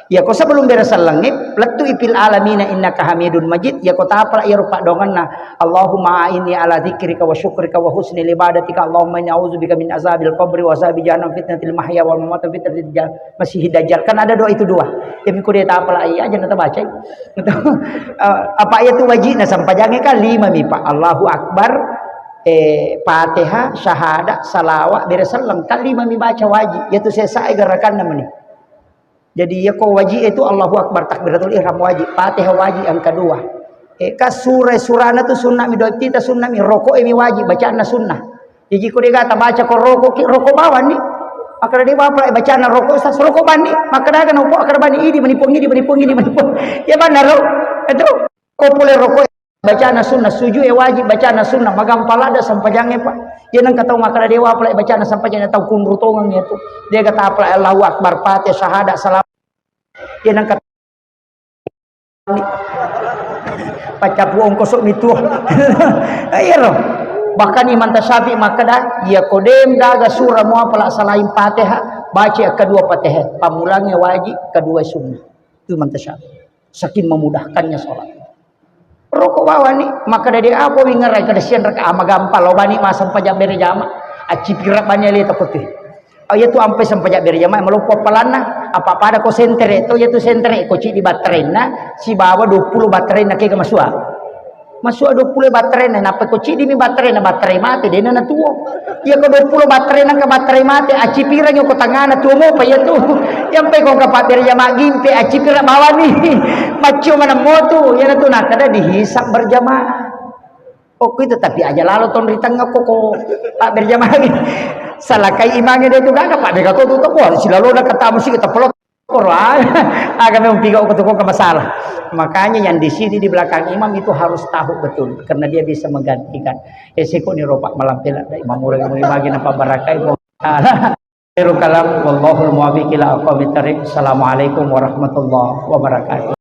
Iya ko sebelum bere sellengnge, lettu ipil alamina innaka hamidun majid, iya ko tapala iyaro paddoangenna, Allahumma a'inni ala dzikrika wa syukrika wa husni ibadatika, Allahumma inni a'udzubika min azabil qabri wa azabi jahannam fitnatil mahya wal mamat wa fitnatil ja-, masihid dajjal. Kan ada doa itu dua. Yang ko de tapala iya aja na tabacai. Eh, apa iya tu wajibna sempajangnge kan lima mi, Pak. Allahu Akbar, eh, Fatihah, syahadat, salawat, bere selleng. Kan lima mi baca wajib. Iya tu sesa e gerakanna meni. Jadi iya ko wajib itu Allahu Akbar, takbiratul ihram wajib, Fatihah wajib, yang kedua. Eh, ka sura-, surana tu sunnah mi, doa iftitah sunnah mi, rokok mi wajib, bacaanna sunnah. Jadi ko dega tabaca ko rokok ki, rokok bawang ni. Makkeda de bapa, eh, bacaanna rokok, sas rokok bani. Makkeda aga nopo, akkeda bani idi, manipong idi, manipong idi, manipong. Ya benar lo. Itu ko pole rokok bacana sunnah, sujud e wajib bacana sunnah, magampang ladde sempajangnge, Pak. Iya nengka tau makkeda dewa pale bacana sempajangnge tau kunru tongeng itu. Dega tapala Allahu Akbar, Fatihah, syahadat, salam. Iya nengka paccapu ongkoso mitu. Iya ro. Bahkan Imam Tasyafi makkeda, iya ko dem gaga surah muapala selain Fatihah, baca kedua Fatihah. Pamulangnge wajib, kedua sunnah. Itu Imam Tasyafi. Saking memudahkannya sholat. Rokok bawang ni, makkeda de apa wingerai kada sian raka ama gampang lo bani masang pajak bere jama. Acipira bani ale takut tu. Oh iya tu ampe sempajak bere jama, maloppo palanna, apa pada ko sentere to, iya tu sentere ko cidi baterena, sibawa dua puluh baterena kega masua. Masua dua puluh baterena, napa ko cidi mi baterena, baterai mate, dena na tuo. Iya ko dua puluh baterai nangka baterai mate, acipirang ko tangana tuo mopa iya tu. Yang pe ko ka pabbere jama gimpe, acipira bawang ni. Maccio maneng motu, iya na tu nakada dihisab berjamaah. Oh, itu tapi aja lalo ton ri tengah ko, ko pabbere jama. Salakai imangnge de tu gaga, pabbere ka to tu to, wah, silalo na katamu si kita pelot. Koro, ah, aga memang piga ko tu ko ke masalah. Makanya yang di sini di belakang imam itu harus tahu betul, karena dia bisa menggantikan. Eh, seko ni ropak malam pelak dari imam orang bagi-bagi nampak barakai. Khairul kalam, wallahul muwaffiq ila aqwamit thariq. Assalamualaikum warahmatullahi wabarakatuh.